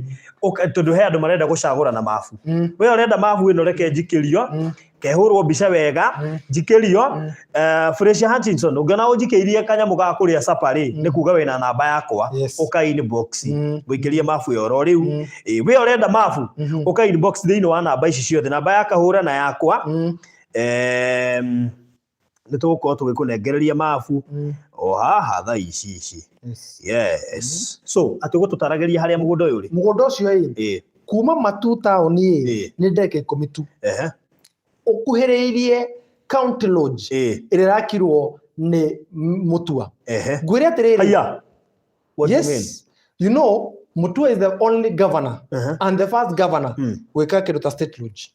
tondũ he andũ marenda gũcagũra na mabu. We ũrenda mabu ĩno, reke njikĩrio, kehũrwo mbica wega, njikĩrio. Fresia Hutchinson, ũngĩona ũnjikĩirie kanyamũ ga kũrĩa capa rĩ, nĩ kuga wĩna namba yakwa. Ũka inbox, ngũikĩrie mabu ĩyo oro rĩu. We ũrenda mabu, ũka inbox thĩinĩ wa namba ici ciothe, namba ya Kahũra na yakwa. Nĩ tũgũkorwo tũgĩkũnengereria mabu o haha thaa ici ici. Yes, so atĩ ũgũtũtaragĩria harĩa mũgũnda ũyũ ũrĩ. Mũgũnda ũcio ĩ, kuma Matu taũni ĩ, nĩ ndagĩka 10 tu. Ũkuhĩrĩirie County Lodge ĩrĩa ĩrakirwo nĩ Mutua. Ngwĩre atĩrĩrĩ, Haya. What do you mean? Yes, you know Mutua is the only governor and the first governor gwĩka kĩndũ ta state lodge.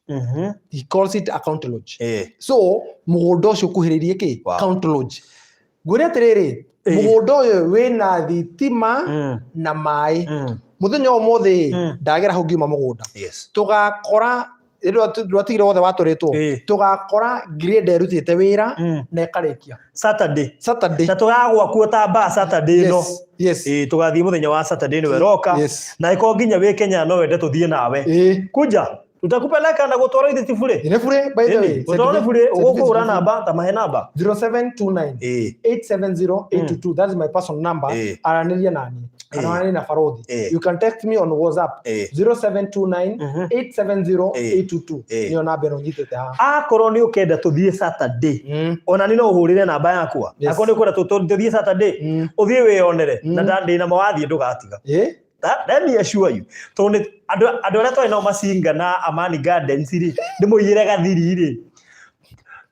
He calls it a county lodge. So mũgũnda ũcio ũkuhĩrĩirie kĩ? County lodge. Ngwĩre atĩrĩrĩ, mũgũnda ũyũ wĩna thitima na maĩ. Mũthenya ũmũthĩ ndagera hau ngiuma mũgũnda, tũgakora rwatigire wothe watũrĩtwo, tũgakora grade ĩrutĩte wĩra na ĩkarĩkia. Saturday. Saturday. Na tũgagwa kuo ta mbaa Saturday ĩno. Ĩĩ, tũgathiĩ mũthenya wa Saturday nĩwe roka. Na ĩkorwo nginya wĩ Kenya no wende tũthiĩ nawe, kuja. Tutakupeleka na gũtwarwo ithe ti bure. Nĩ bure, by the way. Gũtwarwo nĩ bure, ũgũkũhũra namba ta mahe namba. 0729 870 822. That is my personal number. Aranĩria nani kana aranĩria na Barothi. You can text me on WhatsApp, 0729 870 822. Nĩyo namba ĩno nyitĩte haha. Akorwo nĩ ũkenda tũthiĩ Saturday, ona nĩ no ũhũrĩre namba yakwa. Akorwo nĩ ũkwenda tũthiĩ Saturday, ũthiĩ wĩyonere na ndĩ na ma wathiĩ ndũgatiga. Let me assure you, tondũ nĩ andũ arĩa twarĩ nao Masinga na Amani Gardens rĩ, ndĩmũigĩre gathiri rĩ,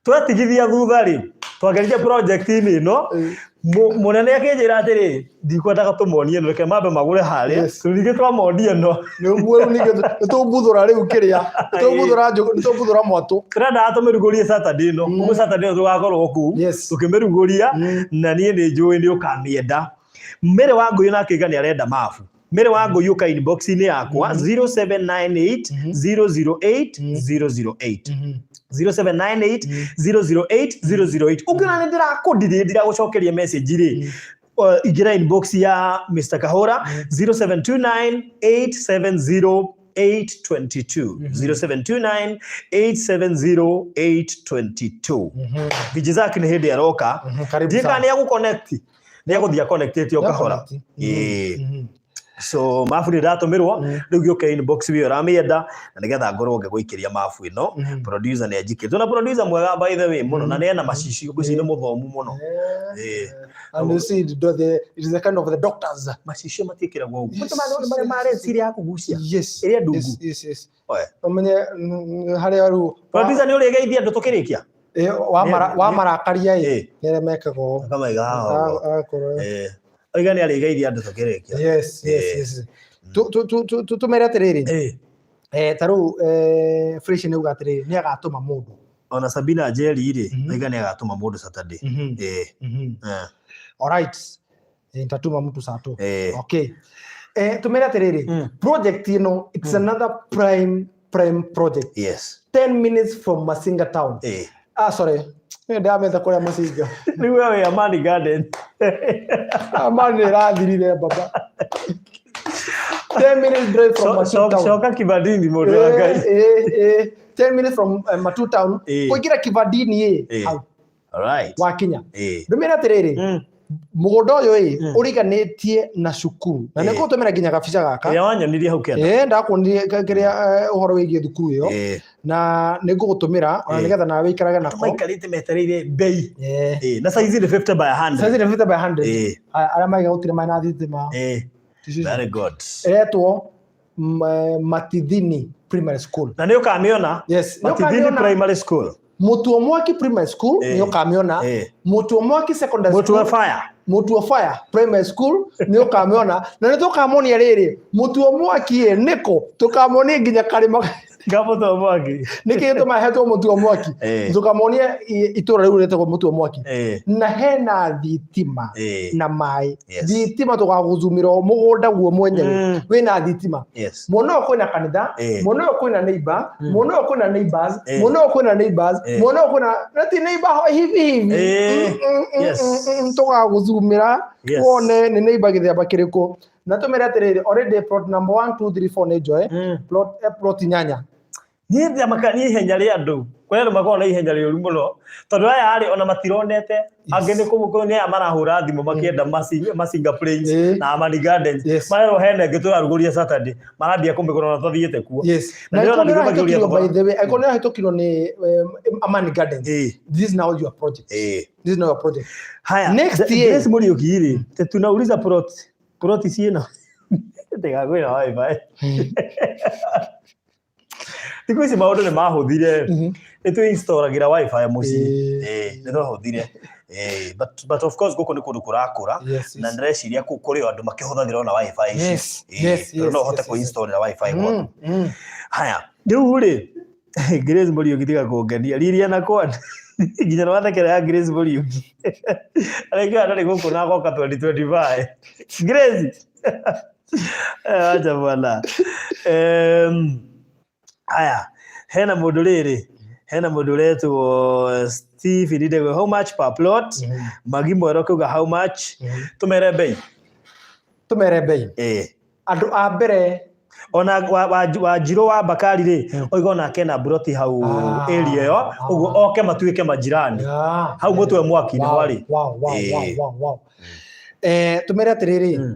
twetigithia thutha rĩ, twangeririe project-inĩ ĩno, mũnene akĩnjĩra atĩrĩ, "Ndikwendaga tũmonie ĩno, reke mambe magũre harĩa." Ningĩ twamonie ĩno. Nĩ ũguo rĩu ningĩ nĩ tũmbuthũra rĩu kĩrĩa nĩ tũmbuthũra njũgũ, nĩ tũmbuthũra mwatũ. Tũrendaga tũmĩrugũrie Saturday ĩno. Ũguo Saturday ĩno tũgakorwo kũu tũkĩmĩrugũria, na niĩ nĩ njũĩ nĩ ũkamĩenda. Mary Wangũi nake oiga nĩ arenda mabu. Mary Wangũi, ũka inbox-inĩ yakwa, 0798 008 008, 0798 008 008. Ũngĩona nĩ ndĩrakũndirĩ ndiragũcokeria message rĩ, ingĩra inbox ya Mr. Kahora, 0729 870 822, 0729 870 822. Vijizaki nĩ hĩndĩ aroka. Karibu Ndiĩ kana sana. nĩ agũconnect, nĩ agũthiĩ connectĩte o kahora. Nĩ So mabu nĩ ndatũmĩrwo. Rĩu gĩũke inbox wĩ ũramĩenda na nĩgetha ngorwo ngĩgũikĩria mabu ĩno. Producer nĩ anjikĩtwo na producer mwega, by the way, mũno, na nĩ ena macicio, ngwĩciria nĩ mũthomu mũno. And you see, it is the kind of the doctors. Macicio matiĩkĩragwo ũguo. Marĩa ma lens ĩrĩa ya kũgucia ĩrĩa ndungu. Yes. Oe. Ũmenye harĩa rĩu Producer, nĩ ũrĩgeithia andũ tũkĩrĩkia. Wa marakaria ĩ, nĩ arĩa mekaga ũũ. Akamaiga haha ũguo. Agakorwo Oiga nĩ arĩgeithia andũ tũkĩrĩkia. Yes. Tũmere atĩrĩrĩ, ta rĩu Fresh nĩ auga atĩrĩrĩ, nĩ agatũma mũndũ. Ona Sabina Njeri rĩ, oiga nĩ agatũma mũndũ Saturday. Alright. Nitatuma mtu saa tu. Okay. Tumere atĩrĩrĩ, project ĩno, it's another prime prime project. 10 minutes from Masinga town. Ah, sorry. Nĩ ndameta kũrĩa Masinga. Rĩu we wĩ Amani Garden. Amani ĩrathirire, baba. 10 minutes drive from Matu town. Coka Kibandini, mũndũ wa Ngai. 10 minutes from Matu town. Kũingĩra Kibandini ĩ, hau wakinya. Ndũmĩre atĩrĩrĩ, mũgũnda ũyũ ĩ, ũriganĩtie na cukuru na nĩ ngũgũtũmĩra nginya gabica gaka. Ĩrĩa wanyonirie hau kĩanda. Ĩĩ, ndakuonirie kĩrĩa ũhoro wĩgiĩ thukuru ĩyo, na nĩ ngũgũtũmĩra ona nĩgetha nawe wĩikarage nako. Maikarĩte metereire mbei. Na size nĩ 50 by 100. Size nĩ 50 by 100. Aya, arĩa maiga gũtirĩ maĩ na thitima. Very good. Ĩretwo Matithini Primary School. Na nĩ ũkamĩona. Yes, nĩ Matithini ũkamĩona. Primary School. Mutuo Mwaki Primary School, nĩ ũkamĩona. Mutuo Mwaki Secondary Mũtu wa School. fire. Mutuo Fire Primary School nĩ ũkamĩona, na nĩ tũkamonia rĩrĩ Mutuo Mwaki ĩ nĩkũ, tũkamonia nginya karĩma. Ngamũtua mwaki. Nĩkĩ gĩtũma hetwo Mutuo Mwaki? Tũkamonia itũra rĩu rĩtagwo Mutuo Mwaki. Na hena thitima na maĩ. Thitima tũgagũzumĩra o mũgũnda guo mwenyewe, wĩna thitima. Mwena ũyũ kwĩna kanitha, mwena ũyũ kwĩna neighbor, mwena ũyũ kwĩna neighbors, mwena ũyũ kwĩna neighbors, mwena ũyũ kwĩna na ti neighbor hivi hivi. Tũgagũzumĩra wone nĩ neighbor gĩthemba kĩrĩkũ, na tũmĩre atĩrĩrĩ, already plot number 1 2 3 4 nĩ njoe. Plot inyanya. Niĩ ndamaka nĩ ihenya rĩa andũ. Kwĩ andũ makoragwo na ihenya rĩũru mũno, tondũ aya rĩ, ona matironete angĩ nĩ kũ nĩ aya marahũra thimũ makĩenda Masinga Plains na Amani Gardens. Marerwo hena ĩngĩ tũrarugũria Saturday, marambia kũmĩgũra ona twathiĩte kuo. Na Na ndĩrona angĩkorwo nĩ nĩguo makĩũria ũrahĩtũkirwo, thogora. by the way, angĩkorwo nĩ ũrahĩtũkirwo nĩ Amani Gardens, this is now your project. This is now your project. Haya, Next year. Grace Muriuki rĩ, te tunauliza plot ciĩna ndĩgakwĩra wifi. Thikũ ici maũndũ nĩ mahũthire. Nĩ twĩ-installagĩra wifi mũciĩ. Nĩ twahũthire. But of course gũkũ nĩ kũndũ kũrakũra, na ndĩreciria kũu kũrĩ o andũ makĩhũthagĩra ona wifi ici. Tondũ no ũhote kũ-installĩra wifi gwaku. Haya, rĩu rĩ, Grace Muriuki, tiga kũngenia Liliana Kwan, nginya nĩwathekera ya Grace Muriuki, araiga ndarĩ gũkũ na agoka 2025. Grace, acha bwana. Haya, hena mũndũ rĩrĩ, hena mũndũ ũretwo Stephen Ndegwa, "How much per plot?" Magi Mwero kuga, "How much?" Tũmere mbei. Tũmere mbei. Andũ a mbere Ona Wanjirũ wa Bakari rĩ, oiga onake ena mburoti hau area ĩyo, ũguo oke matuĩke majirani. Hau mũtwe mwaki nĩho arĩ. Wow. Tũmere atĩrĩrĩ,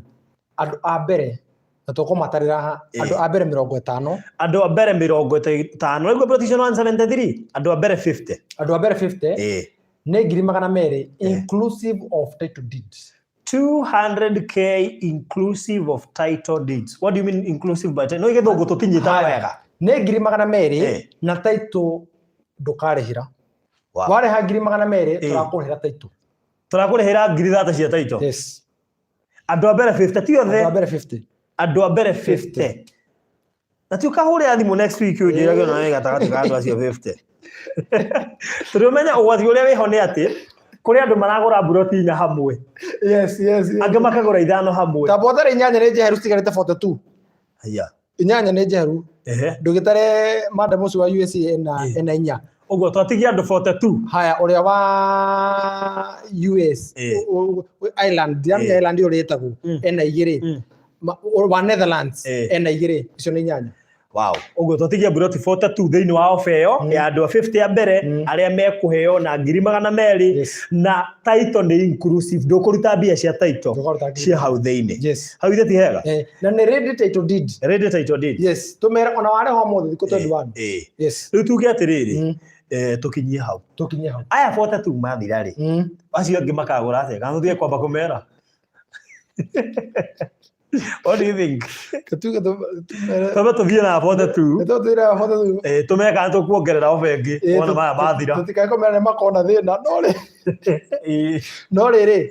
andũ a mbere na tũkũmatarĩra haha, andũ a mbere 50. Andũ a mbere 50, nĩguo mburoti icio nĩ 173, andũ a mbere 50. Andũ a mbere 50 nĩ 200,000 inclusive of title deeds. 200K inclusive of title deeds. What do you mean inclusive by title? No gĩthũngũ tũtinyitaga wega. Nĩ 200,000 na title ndũkarĩhĩra. Warĩha 200,000, tũrakũrĩhĩra title. Tũrakũrĩhĩra 30,000 cia title. Yes. Andũ a mbere 50, ti othe. Andũ a mbere 50. Andũ a mbere 50. Na ti ũkahũrĩra thimũ next week ũnjĩrage ona wĩ gatagatĩ ka andũ acio 50. Tondũ ũmenye ũgwati ũrĩa wĩho nĩ atĩ kũrĩ andũ maragũra mburoti inya hamwe. Yes. Angĩ makagũra ithano hamwe. Ta bothere inyanya nĩ njeheru, citigarĩte 42. Haya. Inyanya nĩ njeheru. Ndũgĩtare madam ũcio wa USA ena inya. Ũguo twatigia andũ 42. Haya, ũrĩa wa US, Ireland, ndiramenya Ireland ũrĩa ĩtagwo, ena igĩrĩ. Wa Netherlands ena igĩrĩ, icio nĩ inyanya. Wow. Ũguo twatigia mburoti 42 thĩinĩ wa ofa ĩyo ya andũ a 50 a mbere arĩa mekũheo na 200,000 na title nĩ inclusive, ndũkũruta mbia cia title Ndũkaruta ngiri. cia hau thĩinĩ. Hau ithe ti hega? Na nĩ ready title deed. Ready title deed. Yes, tũmere ona warĩha ũmũthĩ thikũ 21. Yes. Rĩu tuge atĩrĩrĩ, tũkinyie hau. Tũkinyie hau. Aya 42 mathira rĩ, acio angĩ makagũra atĩa? Kana tũtige kwamba kũmera? What do you think? Tuge tumere. Twambe tũthiĩ na 42. Nĩ tũtwĩre 42. Tũmere kana tũkuongerera ofa ĩngĩ wona maya mathira. Tũtikae kũmera nĩ makona thĩna, no rĩ. No rĩrĩ,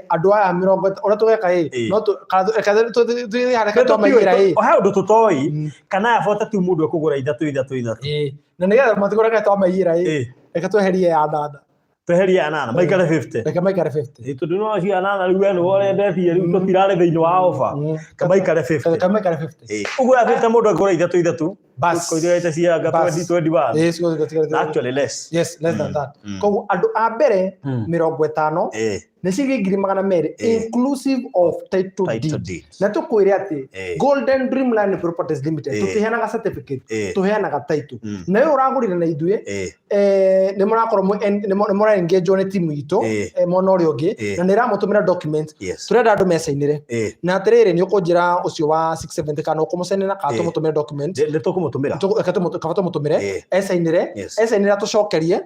andũ aya mĩrongo ũrĩa tũgeka ĩ, no kana reke tũthiĩ harĩa twamaigĩra ĩ. He ũndũ tũtoĩ, kana aya 42 mũndũ ekũgũra ithatũ ithatũ ithatũ. Na nĩgetha matigũre reke twamaigĩra ĩ, reke tweherie ya nana. Tweherie ya nana, maikare 50. Reke maikare 50. Tondũ no acio ya nana rĩu we nĩwe ũrendetie, rĩu tũtirarĩ thĩinĩ wa ofa. Kamaikare 50. Reke maikare 50. Ũguo ya 50 mũndũ ekũgũra ithatũ ithatũ. Bas. Kũigĩrĩte cianga Bas. 20, 21. Ciothe Na actually less. Yes, less than that. Koguo andũ a mbere 50 nĩ ciringi 200,000 inclusive of title Title deed. deed. Na tũkwĩre atĩ Golden Dreamland Properties Limited tũtiheanaga certificate, tũheanaga title. Na ũyũ ũragũrire na ithuĩ, nĩ mũrakorwo nĩ mũra-engage nĩ timu itũ, mwena ũrĩa ũngĩ, na nĩ ĩramũtũmĩra documents. Tũrenda andũ mecainĩre. Na atĩrĩrĩ, nĩ ũkũnjĩra ũcio wa 670 kana ũkũmũcainĩra kana tũmũtũmĩre document. Nĩ tũkũmũtũmĩra. Reke kaba tũmũtũmĩre. Ecainĩre. Ecainĩre atũcokerie.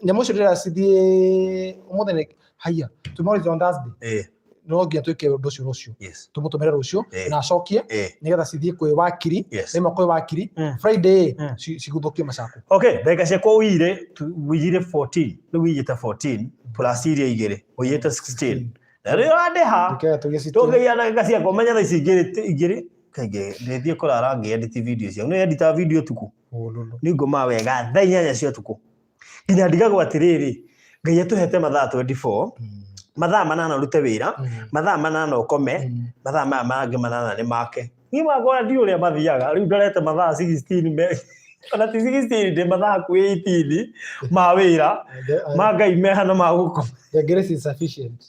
Nyamũ icio ndĩrenda cithiĩ ũmũthĩ nĩ haiya. Tomorrow is on Thursday. No nginya twĩke ũndũ ũcio rũciũ. Tũmũtũmĩre rũciũ na acokie nĩgetha cithiĩ kwĩ wakiri. Rĩmwe kwĩ wakiri. Friday ciguthũkio macako. Okay, ndagĩka ciakwa ũiyire, ũiyire 14, rĩu ũiyĩte 14 plus iria igĩrĩ, ũiyĩte 16. Na rĩu ũrandĩha. Reke tũgĩe citũ. Tũngĩiya ndagĩka ciakwa, ũmenye thaa ici igĩrĩ, kaingĩ ndĩthiĩ kũrara ngĩ-edit video ciaku. Nĩ editaga video ũtukũ? Ũlũlũ. Nĩ ngomaga wega thaa 8 cia ũtukũ. Nginya ndigagwo atĩrĩrĩ, Ngai atũhete mathaa 24, mathaa 8 ũrute wĩra, mathaa 8 ũkome, mathaa maya mangĩ 8 nĩ make. Niĩ makwa ndiũĩ ũrĩa mathiaga, rĩu ndorete mathaa 16 me, ona ti 16, ndĩ mathaa hakuhĩ 18 ma wĩra, ma Ngai mehana ma gũkoma. The grace is sufficient.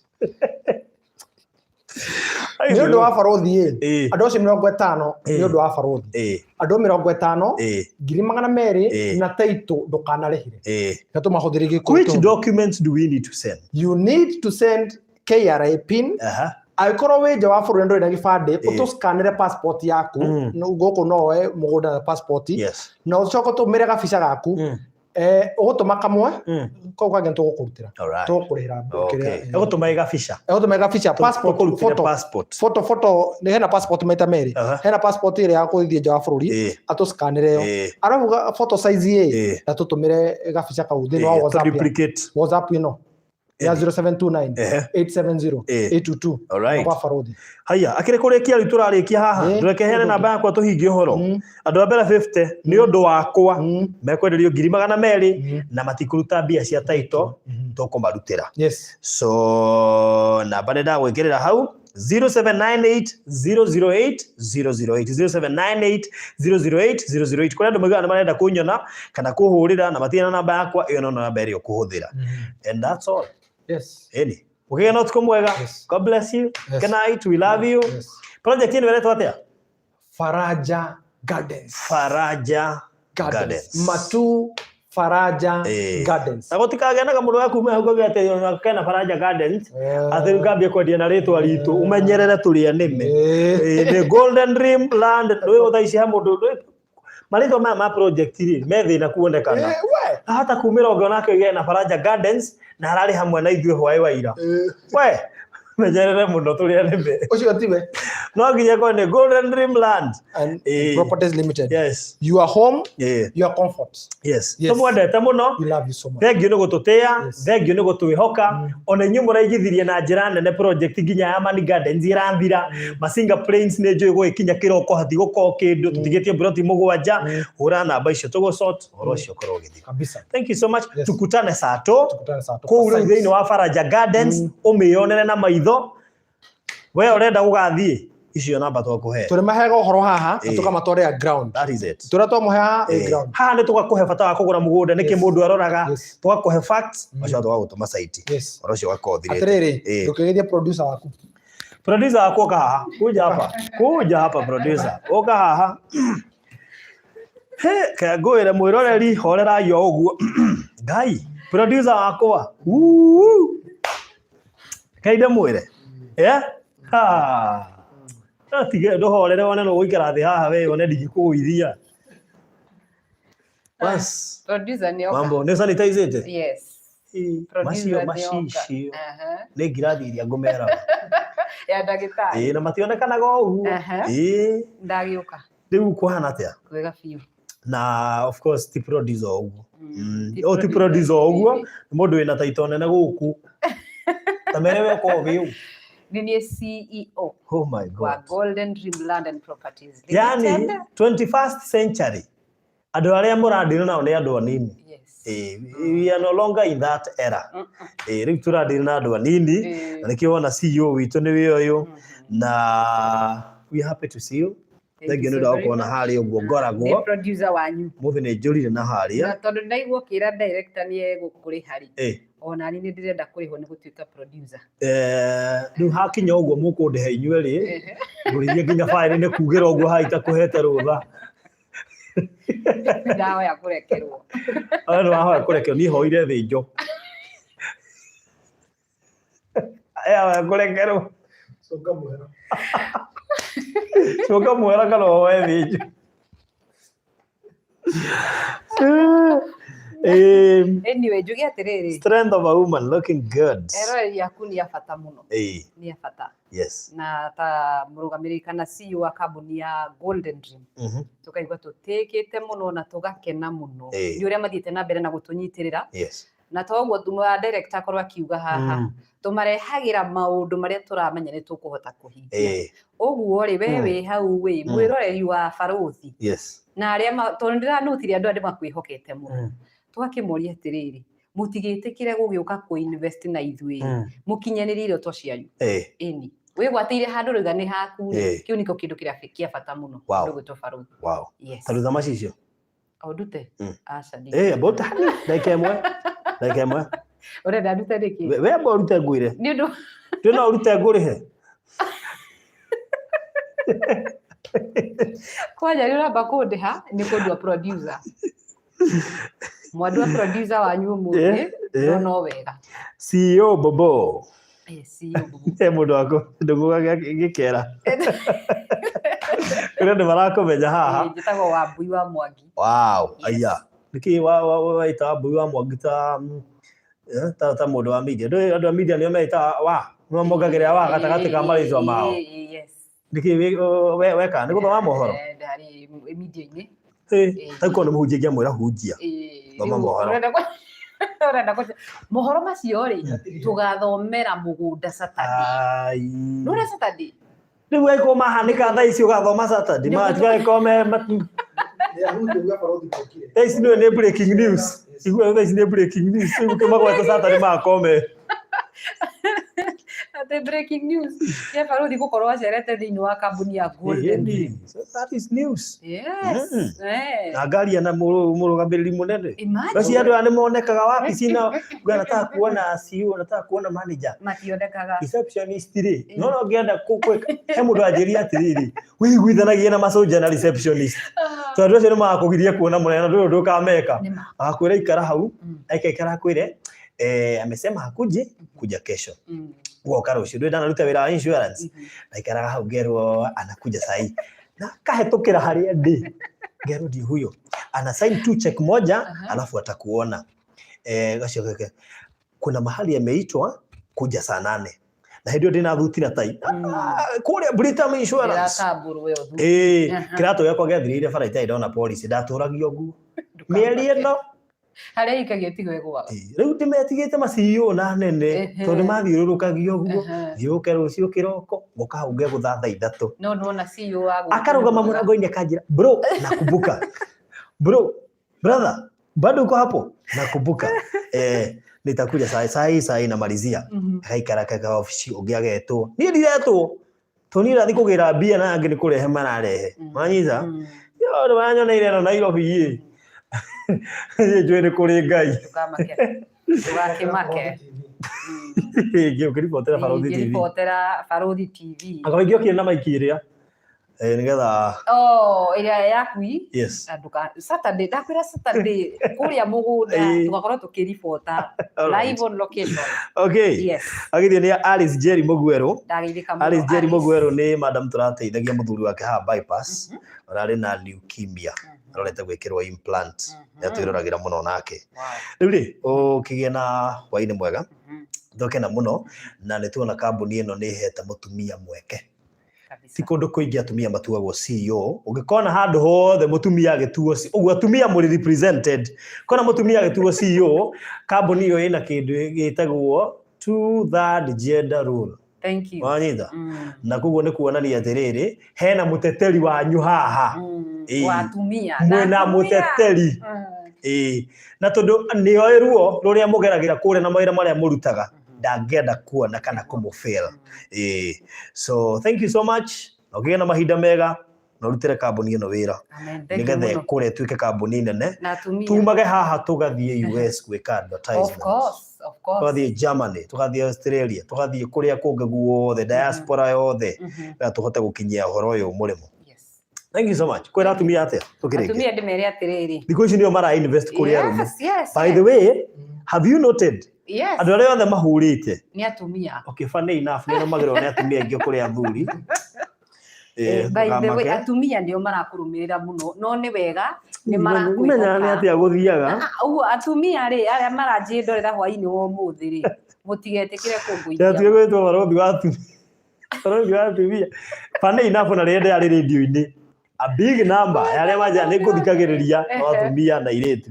Nĩ ũndũ wa barothi ĩ, andũ acio 50 nĩ ũndũ wa barothi. Andũ 50, 200,000 na title ndũkanarĩhire. Reke tũmahũthĩre gĩkũyũ Which tondũ. documents do we need to send? You need to send KRA PIN. Angĩkorwo wĩ nja wa bũrũri na ndũrĩ na gĩbandĩ, ũtũscanĩre passport yaku. Gũkũ no woe mũgũnda na passport. Na ũcoke ũtũmĩre gabica gaku. Ũgũtũma kamwe, kau kangĩ nĩtũgũkũrutĩra. Tũgũkũrĩhĩra kĩrĩa, Ũgũtũma ĩ gabica. Ũgũtũma ĩ gabica, passport, Tũkũrutĩre photo. passport. Photo, photo, nĩ hena passport maita merĩ. Hena passport ĩrĩa ya gũthiĩ nja wa bũrũri, atũscanĩre ĩyo. Arabu photo size ĩ, na tũtũmĩre gabica kau thĩinĩ wa WhatsApp ya- Duplicate. WhatsApp ĩno. Ya 0729 870 822. Kwa barothi. Haya, akĩrĩ kũrĩkia rĩu tũrarĩkia haha. Ndũreke heane namba yakwa tũhingie ũhoro. Andũ a mbere 50 nĩ ũndũ wakwa mekwenderio 200,000 na matikũruta mbia cia title, tũkũmarutĩra. So namba nĩ ndagwĩkĩrĩra hau 0798 008 008, 0798 008 008. Kũrĩ andũ maugaga nĩ marenda kũnyona kana kũhũrĩra na matirĩ na namba yakwa, ĩyo no namba ĩrĩa ũkũhũthĩra. And that's all. Ĩni. Ũkĩgĩa na ũtukũ mwega. God bless you. Good night. We love you. Project ĩno ĩretwo atĩa? Faraja Gardens. Faraja Gardens. Gardens. Matu Faraja Gardens. Na gũtikagĩa na mũndũ wa kuma hau kauge atĩ ona kena Faraja Gardens atĩ rĩu kambia kwendia na rĩtwa ritũ ũmenyerere tũrĩa nĩme. Ĩĩ, nĩ Golden Dream Land rĩu thaa ici he mũndũ marĩtwa maya ma project rĩ me thĩna kuonekana. We. Ahota kumĩra ũngĩona akĩoiga na Faraja Gardens na ararĩ hamwe na ithuĩ hwaĩ wa ira. We menyerere mũno tũrĩa nĩme. Ũcio tiwe. No nginya ĩkorwo nĩ Golden Dream Land And Ĩĩ. Properties Limited. Yes. Your home, Ĩĩ. your comfort. Yes. Yes. Tũmwendete mũno. We love you so much. Thengiũ nĩ gũtũtĩa, Yes. thengiũ nĩ gũtwĩhoka. Ona inyuĩ mũraigithirie na njĩra nene project nginya ya Amani Gardens ĩrathira. Masinga Plains nĩ njũĩ gũgĩkinya kĩroko hatigũkorwo kĩndũ, tũtigĩtie broti 7. Hũra namba icio tũgũ-sort, ũhoro ũcio ũkorwo ũgĩthira. Kabisa. Thank you so much. Yes. Tukutane saa tũ Tukutane saa tũ. kũu rĩu thĩinĩ wa Faraja Gardens, ũmĩonere na maitho. We ũrenda gũgathiĩ, icio namba twakũhe. Tũrĩmaheaga ũhoro haha na Ĩĩ. tũkamatwarĩra ground. That is it. Tũrĩa twamũhe haha ĩ ground. Haha nĩ tũgakũhe bata wa kũgũra mũgũnda nĩkĩ mũndũ aroraga, tũgakũhe facts, ũcio tũgagũtũma site. Ũhoro ũcio ũgakorwo ũthirĩte. Atĩrĩrĩ, Ĩĩ. ndũkĩgeithie producer waku. Producer wakwa ũka haha, kuja hapa, kuja hapa producer, ũka haha. He, ke ngwĩre mwĩroreri horerai o ũguo. Ngai, producer wakwa. Uu. Kai ndĩmwĩre. Yeah? Ha. Tige ndũhorere wone no gũikara thĩ haha we wone ndingĩkũgũithia. Bas. Producer nĩ oka. Mambo, nĩ sanitizĩte? Yes. Ĩ, Producer macio nĩ oka. macicio Aha. nĩ ngirathi iria ngũmeraga. Ya ndagĩtarĩ. Ĩ, na mationekanaga o ũguo. Aha. Ĩ, Ndagĩũka. rĩu kũhana atĩa? Kwega biũ. Na of course ti producer o ũguo. Ti O ti producer o ũguo, Ĩĩ. nĩ mũndũ wĩna taito nene gũkũ. Ta mere we ũkoragwo wĩ ũ? Nĩ niĩ CEO Oh my wa God. Golden Dream Land and Properties Yani Limited. 21st century andũ arĩa mũradiri nao nĩ andũ anini. Yes. We are no longer in that era. Rĩu tũradiri na andũ anini na nĩkĩo wona CEO witũ nĩ wĩ ũyũ na we are happy to see you. Thank Thengiũ you nĩ so ũndũ wa very gũkorwo na much. harĩa ũguo Nĩ ngoragwo. producer wanyu. Mũthĩ nĩ njũrire na Na harĩa. tondũ ndaigua ũkĩra director nĩ egũkũrĩha rĩ, ona niĩ nĩ ndĩrenda kũrĩhwo nĩ gũtuĩka producer. Rĩu hakinya ũguo mũkũndĩha inyuĩ rĩ, ngũrĩhie nginya baĩrĩ nĩ kugĩra ũguo haha itakũhete rũtha. Ndahoya kũrekerwo. Aya nĩ wahoya kũrekerwo, niĩ hoire thĩnjo. Aya hoya kũrekerwo. Coka mũhera. Coka mũhera kana ũhoe thĩnjo. Anyway, njuge atĩrĩrĩ, Strength of a woman looking good. eroreri aku nĩ a bata mũno. Nĩ a bata. Yes. Na ta mũrũgamĩrĩri kana CEO wa kambuni ya Golden Dream, tũkaigua tũtĩkĩte mũno na tũgakena mũno nĩ ũrĩa mathiĩte na mbere na gũtũnyitĩrĩra. Na toguo wa director akorwo akiuga haha, tũmarehagĩra maũndũ marĩa tũramenya nĩ tũkũhota kũhingia. Ũguo rĩ, we wĩ hau wĩ mwĩroreri wa Barũthi na arĩa tondũ ndĩranũtirie andũ aya ndĩmakwĩhokete mũno, tũgakĩmoria atĩrĩrĩ, mũtigĩtĩkĩre gũgĩũka kũ-invest na ithuĩ, mũkinyanĩrie iroto cianyu. Ĩni wĩgwatĩire handũ rĩuga nĩ haku rĩ, kĩu nĩkĩo kĩndũ kĩrĩa kĩa bata mũno mũndũ gwĩtwo Barũthi. Wow. Yes. Ta ruta macicio. O ndute? Aca, About hani ndagĩka ĩmwe. Ndagĩka ĩmwe. Ũrenda ndute nĩkĩ? We amba ũrute ngwĩre. Nĩ ũndũ Ndĩ no ũrute ngũrĩhe. Kwanja nĩ ũramba kũndĩha nĩ kũndua producer. Mwandua producer wanyu ũmũthĩ, no no wega. CEO Bobo. CEO Bobo. He mũndũ waku ndũguga gĩkera. Kũrĩ andũ marakũmenya haha. Njĩtagwo Wambui wa Mwangi. Wow, Yes. aya. Nĩkĩ wa waita Wambui wa Mwangi ta ta mũndũ wa media. Ndũĩ andũ a media nĩo metaga wa, nĩo mongagĩrĩra wa gatagatĩ ka marĩtwa mao. Yes. Nĩkĩ we weka nĩ gũthoma mohoro? Ndarĩ media-inĩ. Ta korwo nĩ mũhunjia ingĩamwĩra hunjia. Thoma Rĩu mohoro. Ũrenda mohoro macio rĩ, tũgathomera mũgũnda Saturday. Ai. Nũra Saturday? Rĩu angĩkorwo mahanĩka thaa ici ũgathoma Saturday, matigagĩkorwo me thaa ici nĩwe nĩ breaking news. Igua thaa ici nĩ breaking news. Rĩu ũkĩmagweta Saturday magakorwo me. Atĩ breaking news ya barũthi gũkorwo acerete thĩinĩ wa kambuni ya Golden Dream. So that is news. Yes. Eh. Na ngaria na mũrũgamĩrĩri mũnene. Imagine. Basi andũ aya nĩ monekaga wabici na uga nataka kuona CEO, nataka kuona manager. Mationekaga. Receptionist rĩ, no no ngĩenda gwĩka he mũndũ anjĩria atĩrĩrĩ, wĩiguithanagie na masoldier na receptionist. Tondũ acio nĩ magakũgiria kuona mũnene na ndũrĩ ũndũ ũkameka. Nĩ ma. Agakwĩra ikara hau, aikaikara akwĩre eh, amesema hakuji kuja kesho. Guoka rũciũ ndũĩ ndanaruta wĩra wa insurance. Naikaraga hau ngerwo anakuja sahi. Na kahetũkĩra harĩa ndĩ. Ngerwo ndiĩ huyo. Ana sign tu check moja alafu atakuona. Eh, gacio gake. Kuna mahali ameitwa kuja saa 8. Na hĩndĩ ĩyo ndĩna thuti na tai. Ah, kũrĩa Britam Insurance. Ndĩratambũrwo ĩyo thuti. Ĩĩ, kĩratũ gĩakwa gĩathirĩire bara itarĩ ndona policy, ndatũragio nguo. Mĩeri ĩno. Harĩa ikagio tigo ĩgũaga. Ĩĩ, rĩu ndĩmetigĩte ma CEO na nene tondũ mathiũrũrũkagio ũguo. Thiĩ ũke rũciũ kĩroko, ngoka hau ngegũtha thaa 3. No nĩwona CEO wa gũkũ Akarũgama nĩ mwega. mũrango-inĩ akanjĩra, bro, nakumbuka. Bro, brother, bado uko hapo? Nakumbuka. Eh, nitakuja saa saa hii saa hii namalizia. Agaikara kaga ofici ũngĩ agetwo. Niĩ ndiretwo. Tondũ niĩ ndathiĩ kũgĩra mbia na angĩ nĩ kũrehe mararehe. Wanyita? Yo, nĩ wanyoneire ĩno Nairobi ĩ. Niĩ njũĩ nĩ kũrĩ Ngai. Ndũkamake. Ndũgakĩmake. Ũkĩribotera Barũthi TV. Ngĩribotera Barũthi TV. Akorwo ingĩokire na maiki ĩrĩa. Eh, nĩgetha Oh, ĩrĩa yakui. Yes. Na Saturday, ndakwĩra Saturday, kũrĩa mũgũnda, tũgakorwo tũkĩribota live on location. Okay. Yes. Agithio nĩ Alice Jerry Mũgwerũ. Ndageithĩka mũno, Alice Jerry Alice. Mũgwerũ nĩ madam tũrateithagia mũthuri wake haha bypass. Ũrarĩ na leukemia. Arorete gwĩkĩrwo implant. Nĩ atwĩroragĩra mũno nake. Rĩu rĩ, ũkĩgĩa na hwaĩ-inĩ mwega. Twakena mũno na nĩ tuona kambuni ĩno nĩ ĩhete mũtumia mweke. Ti kũndũ kũingĩ atumia matuagwo CEO. Ũngĩkona handũ hothe mũtumia agĩtuo C-, ũguo atumia mũrĩ represented. Kona mũtumia agĩtuo CEO, kambuni ĩyo ĩna kĩndũ gĩtagwo two-third gender rule. Thank you. Wanyita? Na koguo nĩ kuonania atĩrĩrĩ, hena mũteteri wanyu haha. Ĩĩ. Wa atumia. Mwĩna Na atumia. mũteteri. Ĩĩ. Na tondũ nĩoĩ ruo rũrĩa mũgeragĩra kũrĩa na mawĩra marĩa mũrutaga, ndangĩenda kuona kana kũmũfail. Ĩĩ. So thank you so much. Na ũkĩgĩe na mahinda mega na ũrutĩre kambuni ĩno wĩra. Amen. Thank you Nĩgetha mũno. ĩkũre ĩtuĩke kambuni nene. Na atumia. Tumage haha tũgathiĩ US gwĩka Of advertisement. course, of course. Tũgathiĩ Germany, tũgathiĩ Australia, tũgathiĩ kũrĩa kũngĩ guothe, diaspora yothe, na tũhote gũkinyia ũhoro ũyũ mũrĩmo. Yes. Thank you so much. Kwĩra atumia atĩa? Tũkĩrĩkia. Atumia ndĩmere atĩrĩrĩ. Thikũ ici nĩo mara invest kũrĩ arũme. Yes, By yes. the way, have you noted? Yes. Andũ arĩa othe mahũrĩte. Nĩ atumia. Okay, funny enough, nĩ magĩrĩirwo nĩ atumia aingĩ kũrĩ athuri. By the way, ndũkamake. atumia nĩo marakũrũmĩrĩra mũno, no nĩ wega, nĩ Menyaga nĩ marakwĩhoka. atĩa gũthiaga. Ũguo atumia rĩ, arĩa maranjĩndorera hwaĩ-inĩ wa ũmũthĩ rĩ, mũtigetĩkĩre kũngũithia. Ndatuire gwĩtwo barũthi wa atumia. Barũthi wa atumia. Funny enough, ona rĩrĩa ndĩrarĩ radio-inĩ, a big number ya arĩa manjĩraga nĩ ngũthikagĩrĩria no atumia na airĩtu.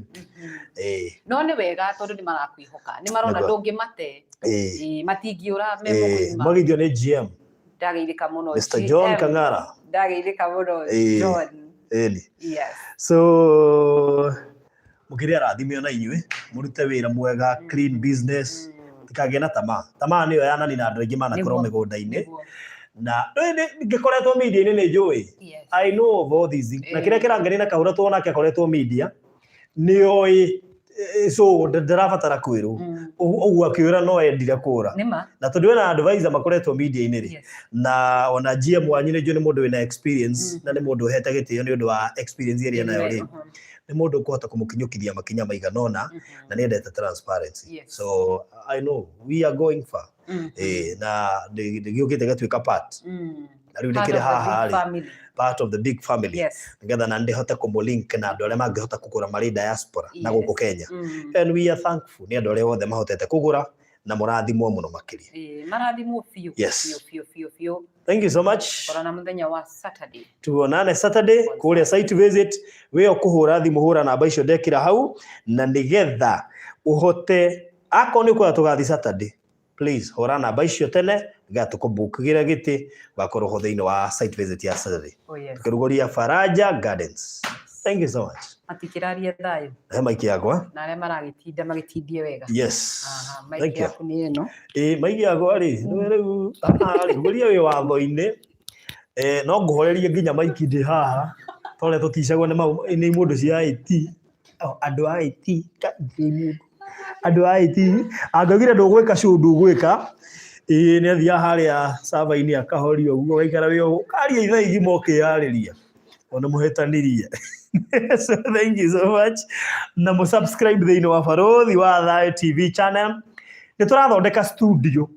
No nĩ wega tondũ nĩ marakwĩhoka, nĩ marona ndũngĩmate. Matingĩũra me mũgima. Mwagithio nĩ GM. Ndageithĩka mũno, Mister John GM. Kang'ara. Ndageithĩka mũno, John. Yes. So, mũkĩrĩ arathime ona inyuĩ, mũrute wĩra mwega, clean business. Mũtikagĩe na tamaa. Tamaa nĩyo yanani na andũ aingĩ manakorwo mĩgũnda-inĩ. Na ngĩkoretwo media-inĩ nĩ njũĩ. I know of all these things. Na kĩrĩa kĩrangenia na Kahũra tuona ake akoretwo media, nĩoĩ, so ndarabatara kwĩrwo. Ũguo akĩũra no endire kũra. Nĩma. Na tondũ ena advisor makoretwo media-inĩ rĩ, na ona GM wanyu nĩ njũĩ nĩ mũndũ wĩna experience, na nĩ mũndũ ũhete gĩtĩo nĩ ũndũ wa experience ĩrĩa enayo rĩ. Nĩ mũndũ ũkũhota kũmũkinyũkithia makinya maigana ũna, na nĩ endete transparency. So I know we are going far. Na ndĩgĩũkĩte gĩtuĩka part. Na rĩu Part ndĩkĩrĩ of the haha big rĩ. family. Part of the big family. Nĩgetha na ndĩhote kũmũlink na andũ arĩa mangĩhota kũgũra marĩ diaspora na gũkũ Kenya. And we are thankful nĩ andũ arĩa othe mahotete kũgũra na mũrathimwo mũno makĩria. Marathimwo biũ, biũ, biũ, biũ, biũ. Thank you so much. Tuonana mũthenya wa Saturday. Tuonane Saturday kũrĩa site visit. Wĩ o kũhũra thimũ, hũra namba icio ndekĩra hau, na nĩgetha ũhote, akorwo nĩ ũkwenda tũgathiĩ Saturday, please hũra namba icio tene nĩgetha tũkũbookĩre gĩtĩ ũgakorwo ho thĩinĩ wa site visit ya Saturday. Oh, yes. Tũkĩrugũria Faraja Gardens. Thank you so much. Matikĩraria thayũ. He maiki yakwa. Na arĩa maragĩtinda magĩtindie wega. Yes. Aha, Thank maiki you. yaku nĩ ĩno. Ĩ maiki yakwa rĩ, nĩwe rĩu haha rĩ, ngũria wĩ watho-inĩ. Eh, no ngũhorerie nginya maiki ndĩ haha tondũ tũticagwo nĩ mau nĩ mũndũ cia IT. Oh, andũ a IT andũ a IT angĩaugire ndũgwĩka show ndũgwĩka. Ĩĩ nĩ athiaga harĩa server-inĩ akahoria ũguo ũgaikara wĩ ũguo ũkaria ithaa igima ũkĩyarĩria ona mũhĩtanirie. So thank you so much na mũ subscribe thĩinĩ wa Barũthi wa Thayũ TV channel. Nĩ tũrathondeka studio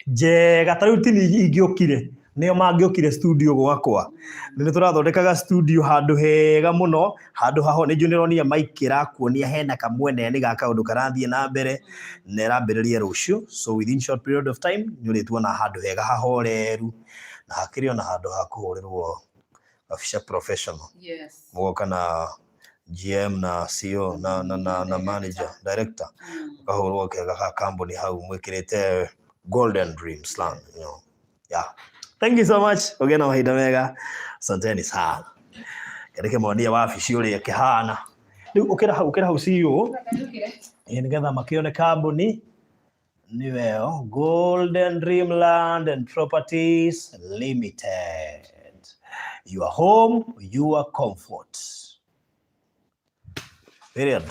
njega ta rĩu tini ingĩokire nĩo mangĩokire studio gwakwa. Nĩ tũrathondekaga studio handũ hega mũno, handũ haho nĩ njũĩ nĩũronire mic ĩrakuonia hena kamwene ga kaũndũ karathiĩ na mbere na ĩrambĩrĩria rũciũ, so within short period of time nĩ ũrĩtuona handũ hega hahoreru na hakĩrĩ ona handũ ha kũhũrĩrwo gabica professional. Yes. Mũgoka na GM na CEO na manager director kahũrwo kega ga kambuni hau mwĩkĩrĩte Golden Dreams Land. Yeah. Thank you so much. Ũgĩe na mahinda mega. Asanteni sana. Kĩrĩke monie wabici ũrĩa ĩkĩhana. Rĩu ũkĩra hau CEO. Ĩ nĩgetha makĩone kambuni nĩyo ĩyo Golden Dream Land and Properties Limited. Your home, your comfort. Period.